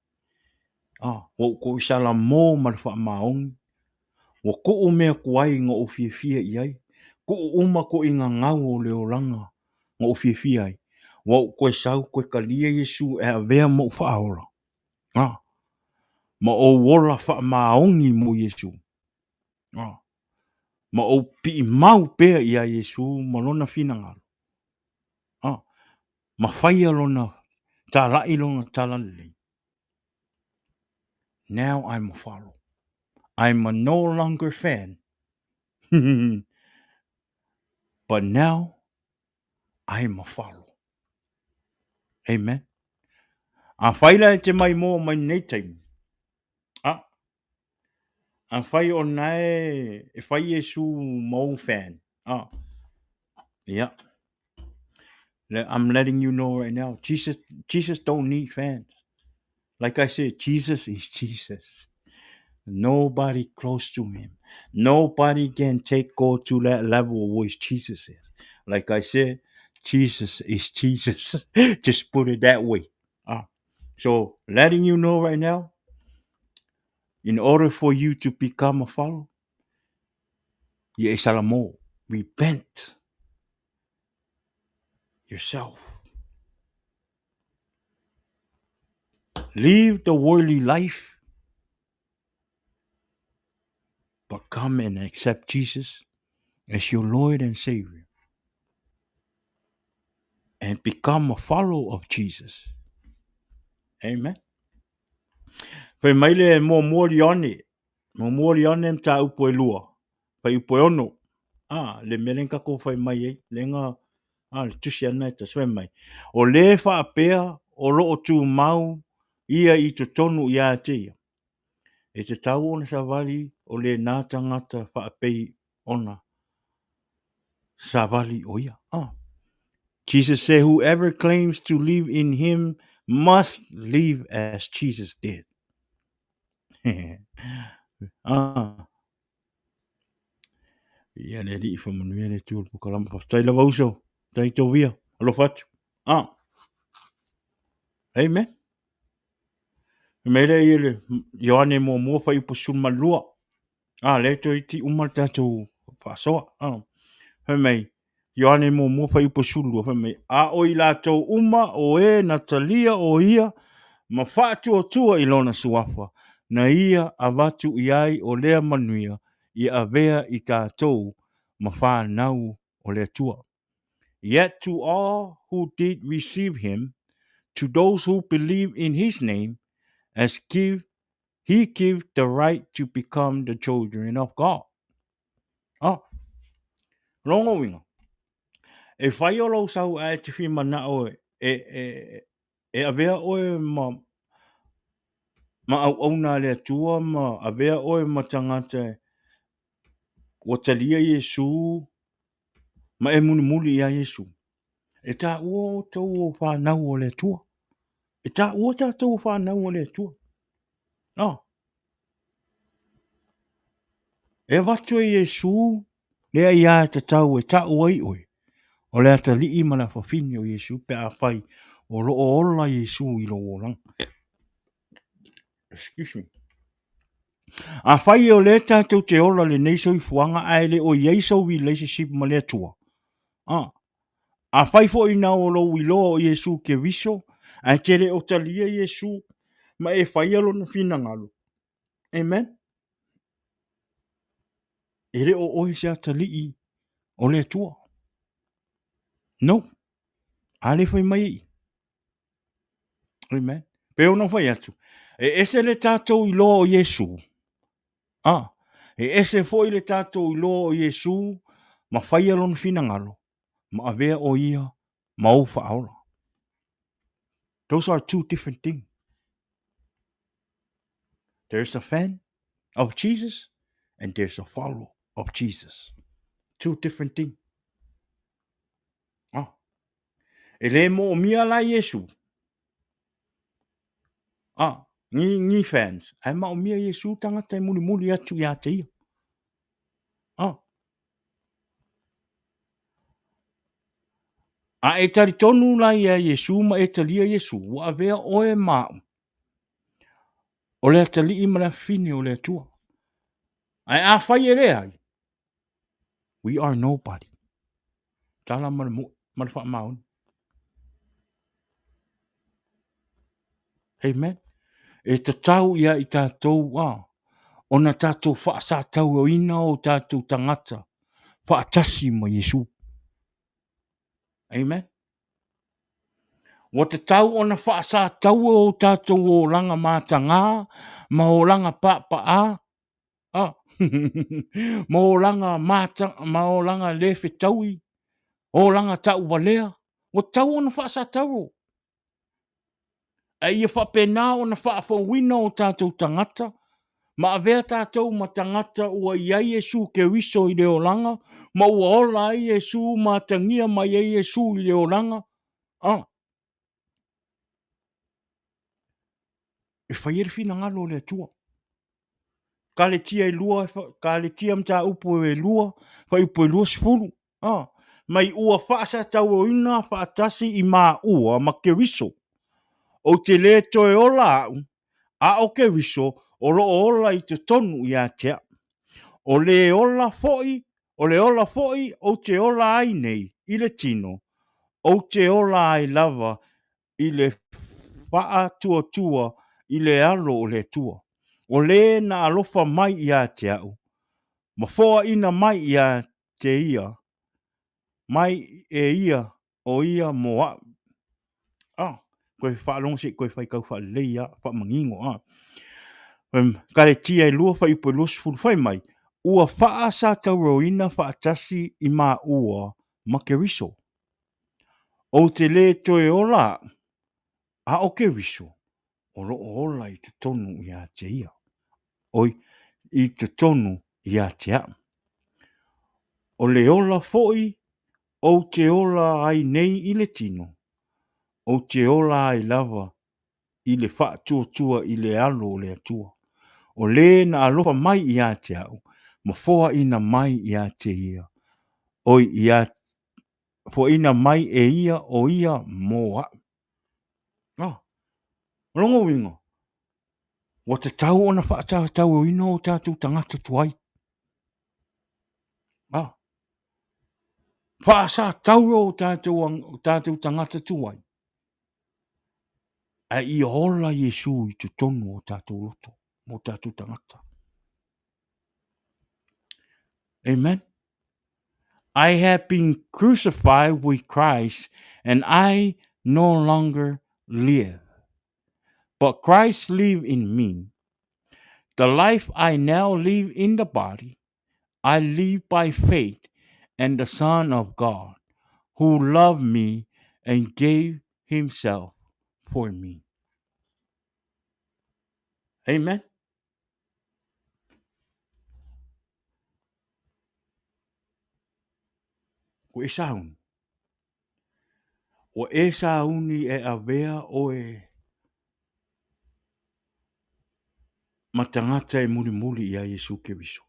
Ah, ua ou koʻu salamo ma le faamaoni. Ua kuʻu mea kuai na ou fiafia i ai. Kuʻu uma koʻi gagau o le olaga na ou fiafia ai. Ua ou koe sau koe talia Iesu e avea ma ou faaola. Ah, ma ou ola faamaoni mo Iesu. Ah, ma ou piʻimau pea iā Iesu ma lona finagalo. Ah, ma faia lona talaʻi lona talalelei. Now I'm a follower. I'm a no longer fan. But now I am a follower. Amen. Afai la e te maimoa mai lenei taimi, a, afai o lena e, e fai Iesu ma ou fan, a, ia, I'm letting you know right now, Jesus, Jesus don't need fans. Like I said, Jesus is Jesus. Nobody close to him. Nobody can take God to that level which Jesus is. Like I said, Jesus is Jesus. Just put it that way. So letting you know right now, in order for you to become a follower, ia e salamo, repent yourself. Leave the worldly life, but come and accept Jesus as your Lord and Savior and become a follower of Jesus. Amen. Fai mai le muamua Leone, muamua Leone mataupu e lua, fuaiupu e ono. Ah, le mea lea na tatou fai mai ai, lea na, ah, le tusi ana e tasi fai mai. O le faapea o lo o tumau ia i totonu ia te ia. E tatau ona savali o lena tagata faapei ona savali o ia. Ah. Jesus said, whoever claims to live in him must live as Jesus did. ah. Ia le alii faamanuia le Atua i le polokalame. Faafetai lava uso. Faafetai Tovia. Alofa atu. Ah. Amen. Mai lea i le Ioane muamua fuaiupu 12. Ah, lea toeitiiti uma le tatou faasoa. Ah. Fai mai, Ioane muamua fuaiupu 12, fai mai, a o i latou uma o e na talia o ia ma faatuatua i lona suafa, na ia avatu i ai o lea manuia ia avea i tatou ma fanau o le Atua. Yet to all who did receive him, to those who believe in his name, as give he give the right to become the children of God. Ah, lona uiga, e fai o lou sau ae te fia manao e, e, e, e avea oe ma, ma auauna a le Atua ma avea oe ma tagata ua talia Iesu ma e mulimuli iā Iesu. E taua outou o fanau o le Atua. E taua tatou o fanau o le Atua. No. E avatu e Iesu le aiā e tatau e taʻu ai oe, o le atalii ma le afafine o Iesu pe afai o lo o ola Iesu i lou olaga. Excuse me. Afai o lea tatou te ola lenei soifuaga ae le o i ai sou relationship ma le Atua, ah, afai foi na o lou iloa o Iesu Keriso, ae te le o talia Iesu ma e faia lona finagalo, amen, e le o oe se atalii o le Atua. No. A le fai mai i. Amen. Pei ona fai atu, e ese le tatou iloa o Iesu. Ah, e ese foi le tatou iloa o Iesu ma faia lona finagalo, ma avea o ia ma ou faaola. Those are two different things. There's a fan of Jesus and there's a follower of Jesus. Two different things. Ah. E le moomia la Iesu. Ah, ni, ni fans. Ae maomia Iesu tagata e mulimuli atu ia te ia. A e talitonu la ia Iesu ma e talia Iesu, ua avea oe ma au, o le atalii ma le afafine o le Atua. Ae afai e leai, we are nobody. Tala ma le moe ma le faamaoni. Amen. E tatau ia i tatou a ona tatou faasatauaina o tatou tagata faatasi ma Iesu. Amen. Ua tatau ona faasataua o tatou olaga matagā ma olaga paapaa ah, ma olaga mata, ma olaga le fetaui, olaga tauvalea, ua tatau ona faasataua. A ia faapena ona faafouina o tatou tagata ma avea tatou ma tagata ua i ai Iesu Keriso i le olaga, ma ua ola ai Iesu ma atagia mai ai Iesu i le olaga. Ah. E fai ai le finagalo o le Atua. Kaletia e lua, Kaletia mataupu e lua, fuaiupu e 20. Ah, mai ua faasatauaina faatasi i maua ma Keriso. Ou te lē toe ola au, a o Keriso o lo o ola i totonu ia te au. O le ola foi, o le ola foi ou te ola ai nei i le tino, ou te ola ai lava i le faatuatua i le alo o le Atua, o le na alofa mai ia te au, ma foaina mai ia te ia, mai e ia o ia mo au. Ah, koe faalogo se i koe faitau faalelei a, faamanino a. Kaletia e lua fuaiupu e 20 fai mai, ua faasatauroina faatasi i maua ma Keriso. Ou te lē toe ola au, a o Keriso o lo o ola i totonu ia te ia, oi, i totonu ia te au. O le ola foi ou te ola ai nei i le tino, ou te ola ai lava i le faatuatua i le alo o le Atua, o le na alofa mai ia te au, ma foaina mai ia te ia, oi, ia, foaina mai e ia o ia mo au. Ah, o lona uiga, ua tatau ona faatatauina o tatou tagata tuai. Ah, faasatauro o tatou tagata tuai. Ae ia ola Iesu i totonu o tatou loto ma o tatou tagata. Amen. I have been crucified with Christ, and I no longer live, but Christ live in me. The life I now live in the body, I live by faith and the Son of God, who loved me and gave himself for me. Amen. Ua e sauni. Ua e sauni e avea oe ma tagata e mulimuli iā Iesu Keriso.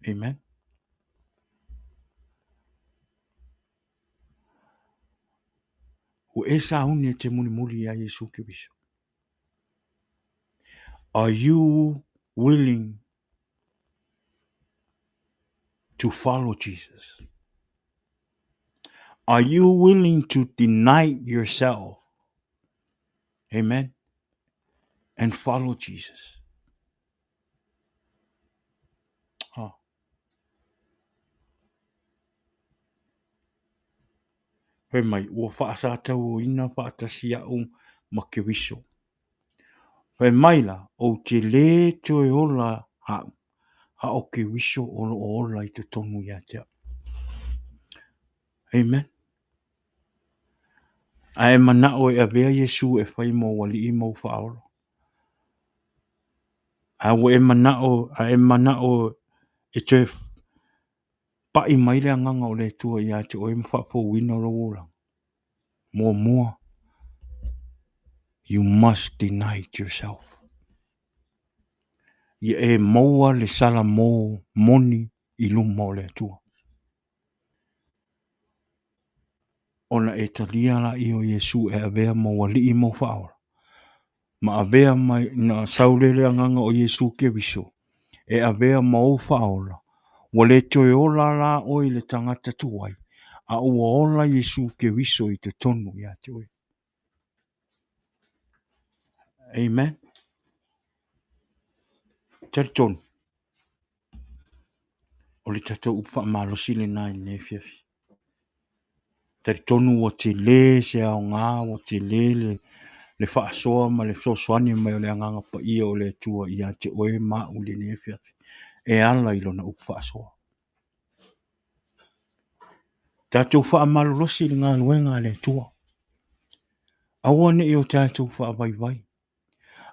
Amen. Ua e sauni e te mulimuli iā Iesu Keriso. Are you willing to follow Jesus? Are you willing to deny yourself? Amen. And follow Jesus. Oh. Fai mai, ua faasatauoina faatasi au ma Keriso. Fai mai la, ou te lē toe ola au, a o Keriso o lo o ola i totonu ia te au. Amen. A e manao e avea Iesu e fai ma ou alii ma ou faaola. A ua e manao, a e manao e toe Paʻi mai le Agaga o le Atua iā te oe ma faafouina lou olaga. Muamua, you must deny yourself. Ia e maua le salamo moni i luma o le Atua. Ona e talia laia o Iesu e avea ma ou Alii ma ou Faaola, ma avea mai, na sau lea le Agaga o Iesu Keriso e avea ma ou Faaola, ua le toe ola la oe i le tagata tuai, a ua ola Iesu Keriso i totonu ia te oe. Amen. Talitonu, o le tatou upu faamalosi lena i lenei afiafi. Talitonu ua tele se aoga, ua tele le faasoa ma le fesoasoani mai o le Agaga Paia o le Atua ia te oe ma au i lenei afiafi e ala i Lona upu faasoa. Tatou faamalolosi i le galuega a le Atua. Aua ne i o tatou faavaivai.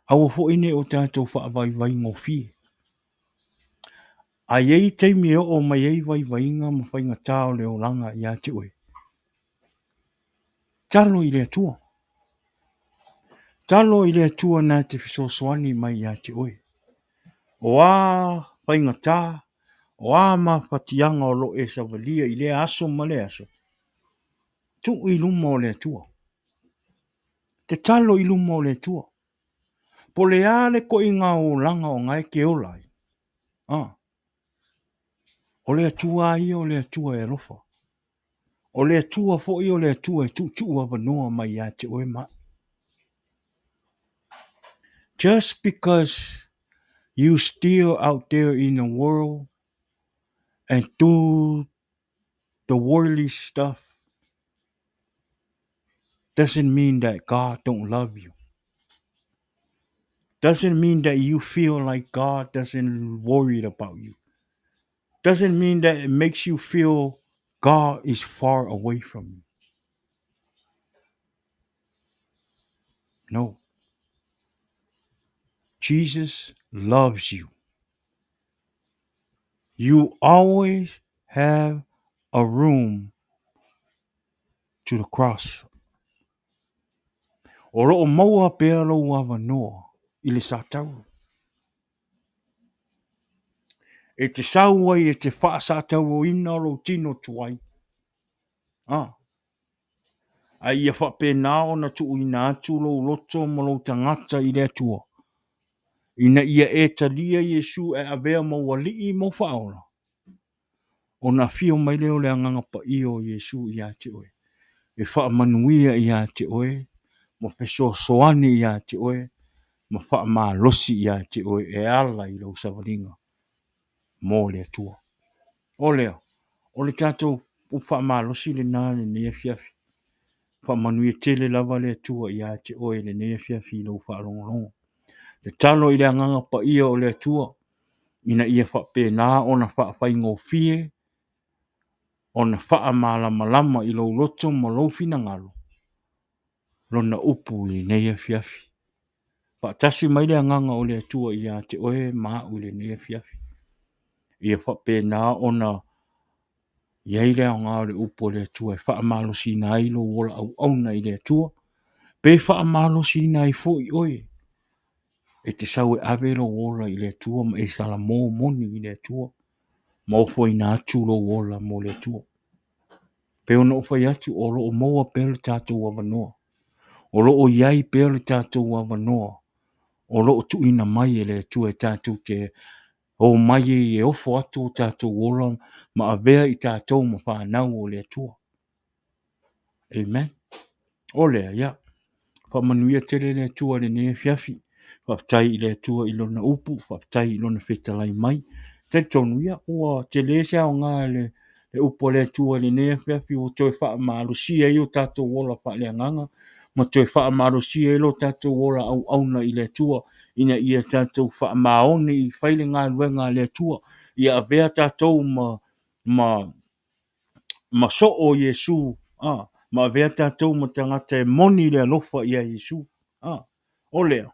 Aua foi ne i o tatou faavaivai gofie. A i ai taimi e oo mai ai vaivaiga ma faigata o le olaga ia te oe, talo i le Atua. Talo i le Atua na te fesoasoani mai ia te oe. O a faigata, o a mafatiaga o lo o e savalia i lea aso ma lea aso, tuu i luma o le Atua. Tatalo i luma o le Atua. Po o le a le koiga olaga o na e te ola ai, a, o le Atua lava ia o le Atua e alofa. O le Atua foi o le Atua e tuutuu avanoa mai ia te oe ma au. Just because you still out there in the world and do the worldly stuff doesn't mean that God don't love you. Doesn't mean that you feel like God doesn't worry about you. Doesn't mean that it makes you feel God is far away from you. No. Jesus loves you. You always have a room to the cross. O lo o maua pea lou avanoa i le satauro. E te sau ai e te faasatauroina lou tino tuai. Ah. A ia faapena ona tuuina atu lou loto ma lou tagata i le Atua, ina ia e talia Iesu e avea ma ou Alii ma ou Faaola, ona afio mai lea o le Agaga Paia o Iesu ia te oe, e faamanuia ia te oe, ma fesoasoani ia te oe, ma faamalosi ia te oe e ala i lou savaliga mo le Atua. O lea, o le tatou upu faamalosi lena i lenei afiafi. Faamanuia tele lava le Atua ia te oe i lenei afiafi i lou faalogologo. Tatalo i le Agaga Paia o le Atua ina ia faapena ona faafaigofie ona faamalamalama i lou loto ma lou finagalo Lona upu i lenei afiafi. Faatasi mai le Agaga o le Atua ia te oe ma au i lenei afiafi. Ia faapena ona i ai le aoga o le upu a le Atua e faamalosiina ai lou ola auauna i le Atua, pe faamalosiina ai foi oe e te sau e ave lou ola i le Atua ma e salamo moni i le Atua ma ofoina atu lou ola mo le Atua. Pei ona ou fai atu, o lo o maua pea le tatou avanoa. O lo o i ai pea le tatou avanoa o lo o tuuina mai e le Atua e tatou te omai ai e ofo atu o tatou ola ma avea i tatou ma fanau o le Atua. Amen. O lea, ia, faamanuia tele le Atua i lenei afiafi. Faafetai i le Atua i Lona upu, faafetai i Lona fetalai mai. Talitonu, ia, ua tele se aoga le, le upu a le Atua i lenei afiafi ua toe faamalosia ai o tatou ola faaleagaga ma toe faamalosia ai lo tatou ola auauna i le Atua ina ia tatou faamaoni i fai le galuega a le Atua, ia avea tatou ma, ma, ma soo o Iesu, a, ma avea tatou ma tagata e moni le alofa ia Iesu. A, o lea,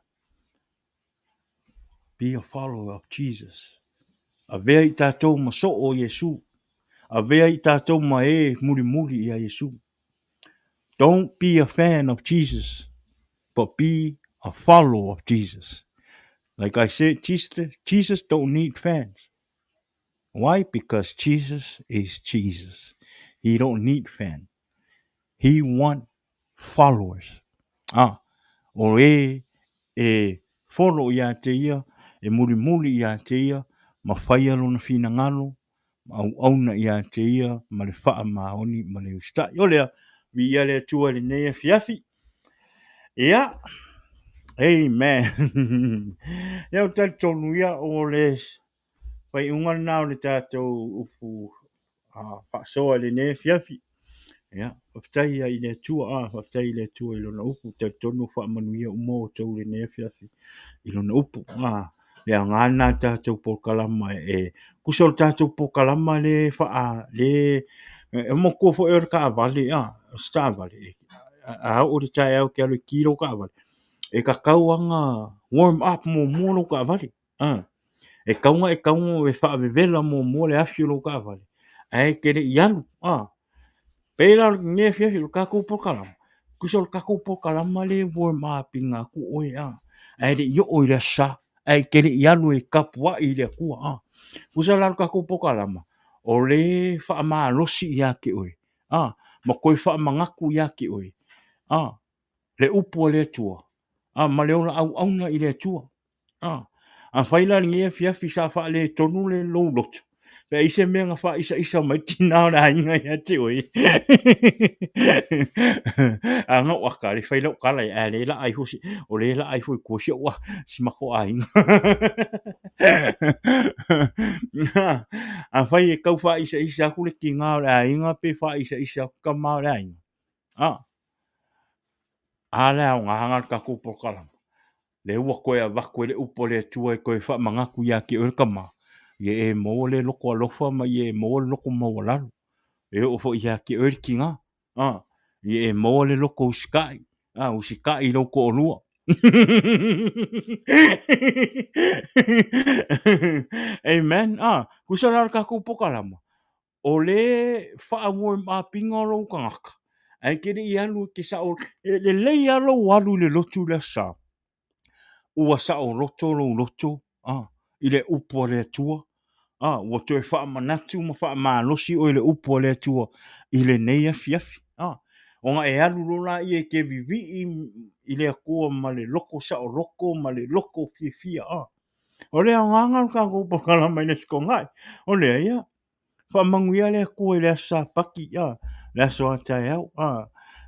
be a follower of Jesus. Avea i tatou ma soo o Iesu. Avea i tatou ma e mulimuli ia Iesu. Don't be a fan of Jesus, but be a follower of Jesus. Like I said, Jesus, Jesus don't need fans. Why? Because Jesus is Jesus. He don't need fan. He want followers. Ah, o e e follow ia te ia, e mulimuli ia te ia, ma faia lona finagalo, ma auauna ia te ia ma le faamaoni ma le usitai. O lea, viia le Atua i lenei afiafi. Ia, amen. Ia, ou te talitonu ia, o le faaiuga lena o le tatou upu faasoa i lenei afiafi. Ia, faafetai i le Atua, a, faafetai i le Atua i Lona upu, talitonu ua faamanuia uma outou i lenei afiafi i Lona upu. A, le aoga lena o le tatou polokalama e tusa o le tatou polokalama le faa, le, e manatua foi o le taavale, a, o se taavale, a oo i le taeao e te alu e ki lau taavale, e tatau lava ona warm up muamua lau taavale. E tatau ona e tago e faavevela muamua le afi o lou taavale ae e te le i alu. Pei la o lenei afiafi o le tatou polokalama, tusa o le tatou polokalama lea e warm up ina atu oe ae le i oo i le Aso Sa, ae e te le i alu e tapuai i le Atua. Tusa la o le tatou polokalama, o lea e faamalosi ia te oe ma toe faamanatu ia te oe le upu a le Atua ma le ola auauna i le Atua. Afai la i lenei afiafi sa faaletonu le lou loto, pe ai se mea na faaisaisa mai le tina o le aiga ia te oe. A na ou ata, le fai lau tala, ae le laa ifo, o le laa ifo i tua si ou si matou aiga. Afai e tau faaisaisa atu le tina o le aiga pe faaisaisa atu tama o le aiga, A le aoga lena o le tatou polokalama, lea ua toe avatu ai le upu a le Atua e toe faamanatu ia te oe le tama, ia e maua le loto alofa ma ia e maua le loto maualalo. E oo foi ia te oe le tina, ia e maua le loto usitai, usitai i lou toalua. Amen. Tusa la o le tatou polokalama, o le faa-warm up ina o lou tagata, ae te le i alu e te sao, e lelei lava lou alu i le lotu i le Aso Sa, ua saoloto lou loto i le upu a le Atua, ua toe faamanatu ma faamalosi oe i le upu a le Atua i lenei afiafi. Ona e alu loa lea e te vivii i le Atua ma le loto saoloto ma le loto fiafia. O le aoga lena o le tatou polokalama i le Aso Toonai. O lea, ia, faamanuia le Atua i le aso Sapati, a, le aso a taeao, a,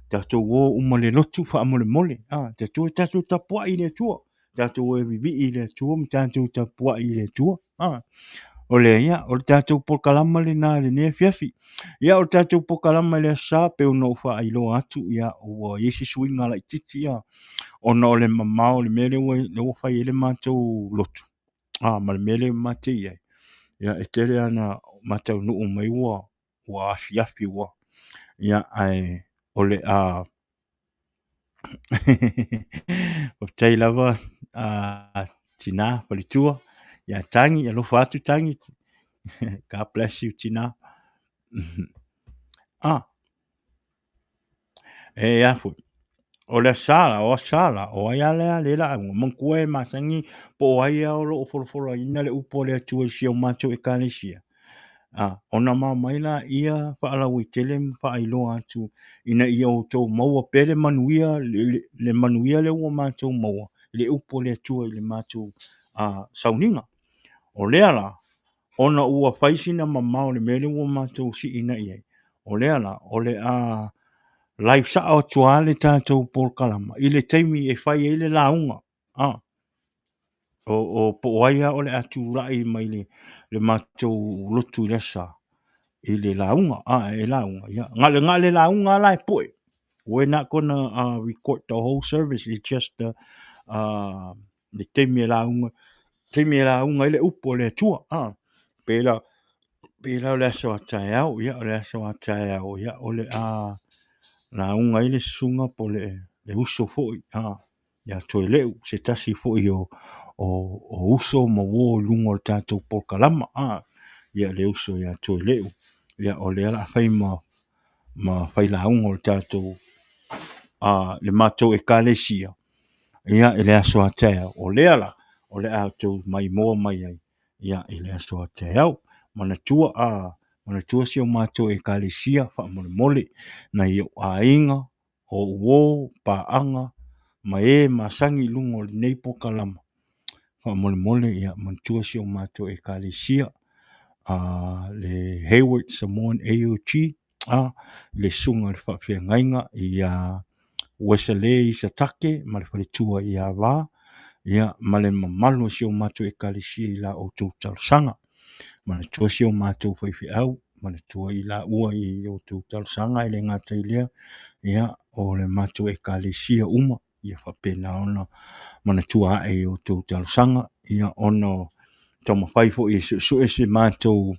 tatou o uma i le lotu faamolemole, a, tatou, tatou tapuai i le Atua, tatou o e vivii i le Atua ma tatou tapuai i le Atua, a. O lea, ia, o le tatou polokalama lena i lenei afiafi. Ia, o le tatou polokalama i le Aso Sa, pei ona ou faailoa atu, ia, ua i ai se suiga laitiiti, ia, ona o le mamao o le mea lea ua, lea ua fai ai le matou lotu, a, ma le mea lea ma te i ai, ia, e tele lava ina ma taunuu mai ua, ua afiafi ua, ia, ae o le a faafetai lava tina faletua ia Tagi, alofa atu Tagi. God bless you tina. E a foi, o le Aso Sa la, o Aso Sa la, o ai lava lea lea lauga, manatua e masani po o ai lava o lo o folafolaina le upu a le Atua i si o matou Ekalesia, ona ma omai laia faalauaitele ma faailoa atu ina ia outou maua pea le manuia, le manuia lea ua matou maua i le upu a le Atua i le matou sauniga. O lea la, ona ua fai sina mamao i le mea lea ua matou siiina i ai, o lea la, o le a live sao atu lava le tatou polokalama i le taimi e fai ai le lauga, o po o ai lava o le a tulai mai le matou lotu i le Aso Sa i le lauga, e lauga, ia, na o le lauga lava la e pue. We're not gonna record the whole service, it's just the le taimi e lauga, taimi e lauga ai le upu a le Atua. A, pei la, pei la o le aso a taeao, ia o le aso a taeao, ia o le a lauga ai le susuga po o le uso foi, a, ia Toeleu, se tasi foi o uso ma uo i luga o le tatou polokalama, a, ia le uso ia Toeleu, ia o lea o le a fai ma failauga o le tatou, le matou Ekalesia, ia i le aso a taeao. O lea la, o le a outou maimoa mai ai, ia i le aso a taeao. Manatua, a, Manatua si o matou Ekalesia faamolemole, nai ou aiga, o uo, paaga ma e masani i luga o lenei polokalama. Faamolemole ia manatua si o matou Ekalesia, le Hayward Samoan AOG, le susuga i le faafeagaiga ia Uesale Isatake ma le faletua ia Va, ia ma le mamalu o si o matou Ekalesia i la outou talosaga. Manatua si o matou faifeau, manatua i laua i outou talosaga, e le gata i lea, ia, o le matou Ekalesia uma, ia faapena ona manatua ae i outou talosaga, ia, ona o taumafai foi e suesue se matou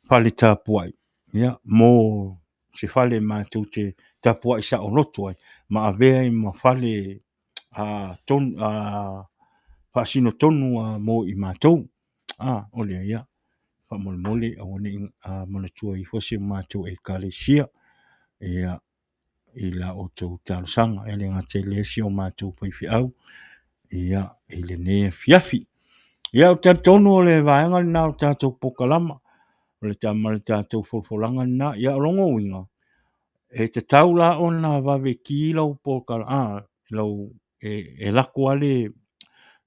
fale tapuai, ia, mo se fale matou te tapuai saoloto ai, ma avea ai ma fale faasino tonu lava mo i matou. O lea, ia, faamolemole aua ne i manatua ifo si a matou Ekalesia, ia, i la outou talosaga. E le gata i lea si o matou faifeau, ia, i lenei afiafi. Ia, ou te talitonu o le vaega lena o le tatou polokalama, o le ma le tatou folafolaga lena. Ia, o lona uiga, e tatau la ona vave ki lau lau e lako lava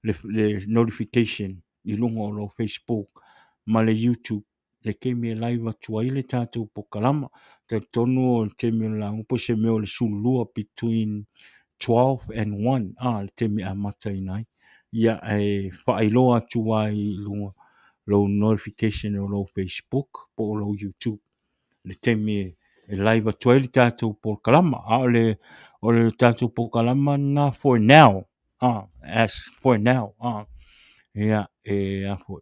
le notification i luga o lou Facebook ma le YouTube le taimi e live atu ai le tatou polokalama. Talitonu o le taimi o le lauga po o se mea o le 12 between 12 and 1 le taimi e amataina ai. Ia, ae faailoa atu lava i luga lou notification o lou Facebook po o lou YouTube le taimi e live atu ai le tatou polokalama. A o le o le tatou polokalama lena for now, as for now, ia, e a foi,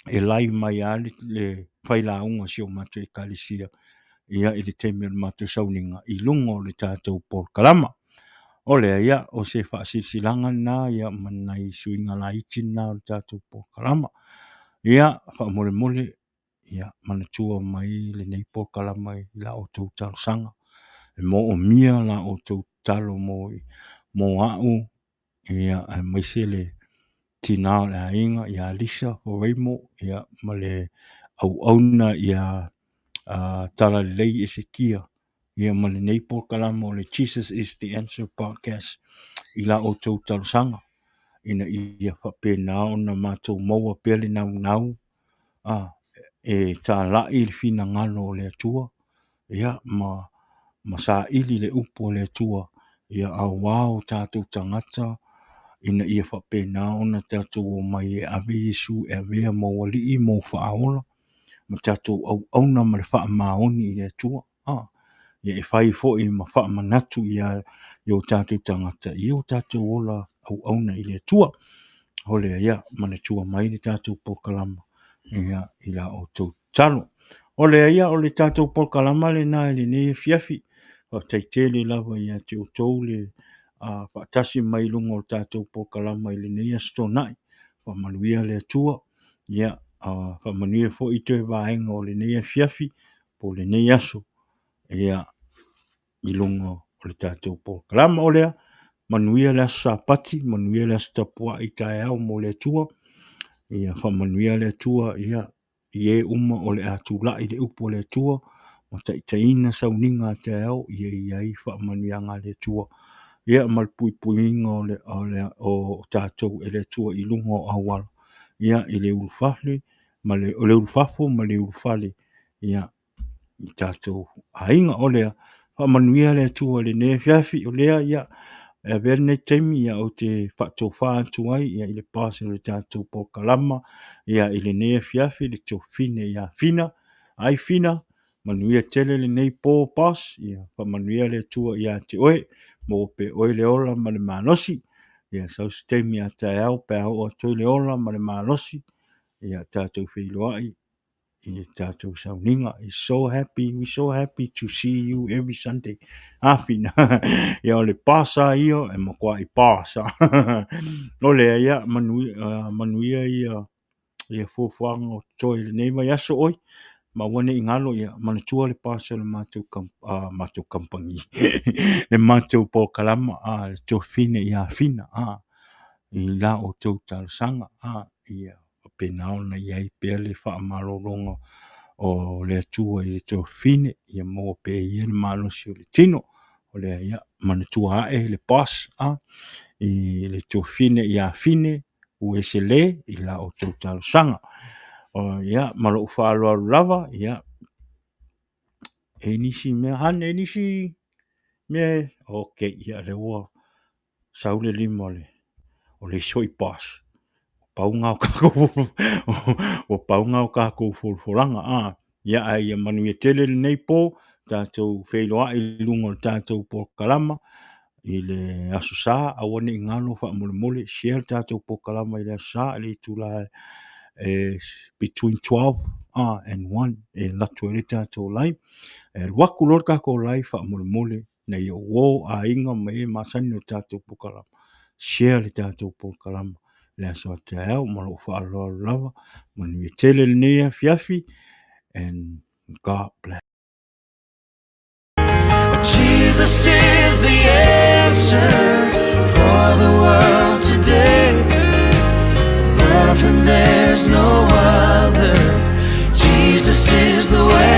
e live mai lava le failauga a si o matou Ekalesia, ia, i le taimi o le matou sauniga i luga o le tatou polokalama. O lea, ia, o se faasilasilaga lena, ia, ma nai suiga laiti na o le tatou polokalama. Ia, faamolemole, ia, manatua mai lenei polokalama i la outou talosaga. E moomia la outou tatalo mo au, ia, aemaise le tina o le aiga ia Lisa Faraimo, ia, ma le auauna ia Talalelei Esekia, ia, ma lenei polokalama o le Jesus is the Answer Podcast i la outou talosaga, ina ia faapena ona matou maua pea le naunau e talai le finagalo o le Atua, ia, ma saili le upu a le Atua, ia aua o tatou tagata, ina ia faapena ona tatou omai e ave Iesu e avea ma ou Alii ma ou Faaola, ma tatou auauna ma le faamaoni i le Atua. Ia e fai foi ma faamanatu ia i o tatou tagata i o tatou ola auauna i le Atua. O lea, ia, manatua mai le tatou polokalama, ia, i la outou tatalo. O lea, ia, o le tatou polokalama lena i lenei afiafi. Faafetai tele lava ia te outou le faatasi mai i luga o le tatou polokalama i lenei Aso Toonai. Faamanuia le Atua, ia, faamanuia foi toe vaega o lenei afiafi po o lenei aso, ia, i luga o le tatou polokalama. O lea, manuia le aso Sapati, manuia le aso tapuai taeao mo le Atua. Ia faamanuia le Atua, ia, i e uma o le a tulai le upu a le Atua ma taitaiina sauniga a taeao, ia i ai faamanuiaga a le Atua, ia, ma le puipuiga o tatou e le Atua i luga o auala, ia, i le ulufale ma le, o le ulufafo ma le ulufale, ia, i tatou aiga. O lea, faamanuia le Atua i lenei afiafi. O lea, ia, e avea lenei taimi, ia, ou te faatofa atu ai, ia, i le boss o le tatou polokalama, ia, i lenei afiafi, le Tofine ia Fina. Ai Fina, manuia tele lenei po, boss. Ia, faamanuia le Atua ia te oe, maua pea e oe le ola ma le malosi. Ia, sau se taimi a taeao pe a oo atu ai le ola ma le malosi, ia tatou feiloai i le tatou sauniga. It's so happy, we so happy to see you every Sunday. Fina. Ia, o le boss lava ia, e matuai boss lava. O lea, ia, manuia, manuia ia, ia fuafuaga o totoe i lenei vaiaso oi. Ma aua ne i galo, ia, manatua le boss o le matou matou kamupani, le matou polokalama, le Tofine ia Fina, i la outou talosaga, ia faapena ona i ai pea le faamalologa. o le Atua i le tuafafine, ia maua pea e ia le malosi o le tino. O lea, ia, manatua ae le boss a, i le tuafafine ia Fine Uesele i la outou talosaga. O, ia, ma lou faaaloalo lava, ia, e nisi mea, Han, e nisi mea, ok, ia, lea ua sau le lima o le, o le isi foi boss. Pau lena o tatou, ua pau lena o tatou folafolaga, a. Ia, ae ia manuia tele lenei po, tatou feiloai i luga o le tatou polokalama i le Aso Sa. Aua ne i galo faamolemole, share le tatou polokalama i le Aso Sa i le itula e between 12 and 1 e alu atu ai le tatou live. E alu atu loa le tatou live faamolemole nai ou uo, aiga ma e masani o le tatou polokalama, share le tatou polokalama le aso a taeao. Ma lou faaaloalo lava, manuia tele lenei afiafi and God bless. Jesus is the answer for the world today. Above him, there's no other. Jesus is the way.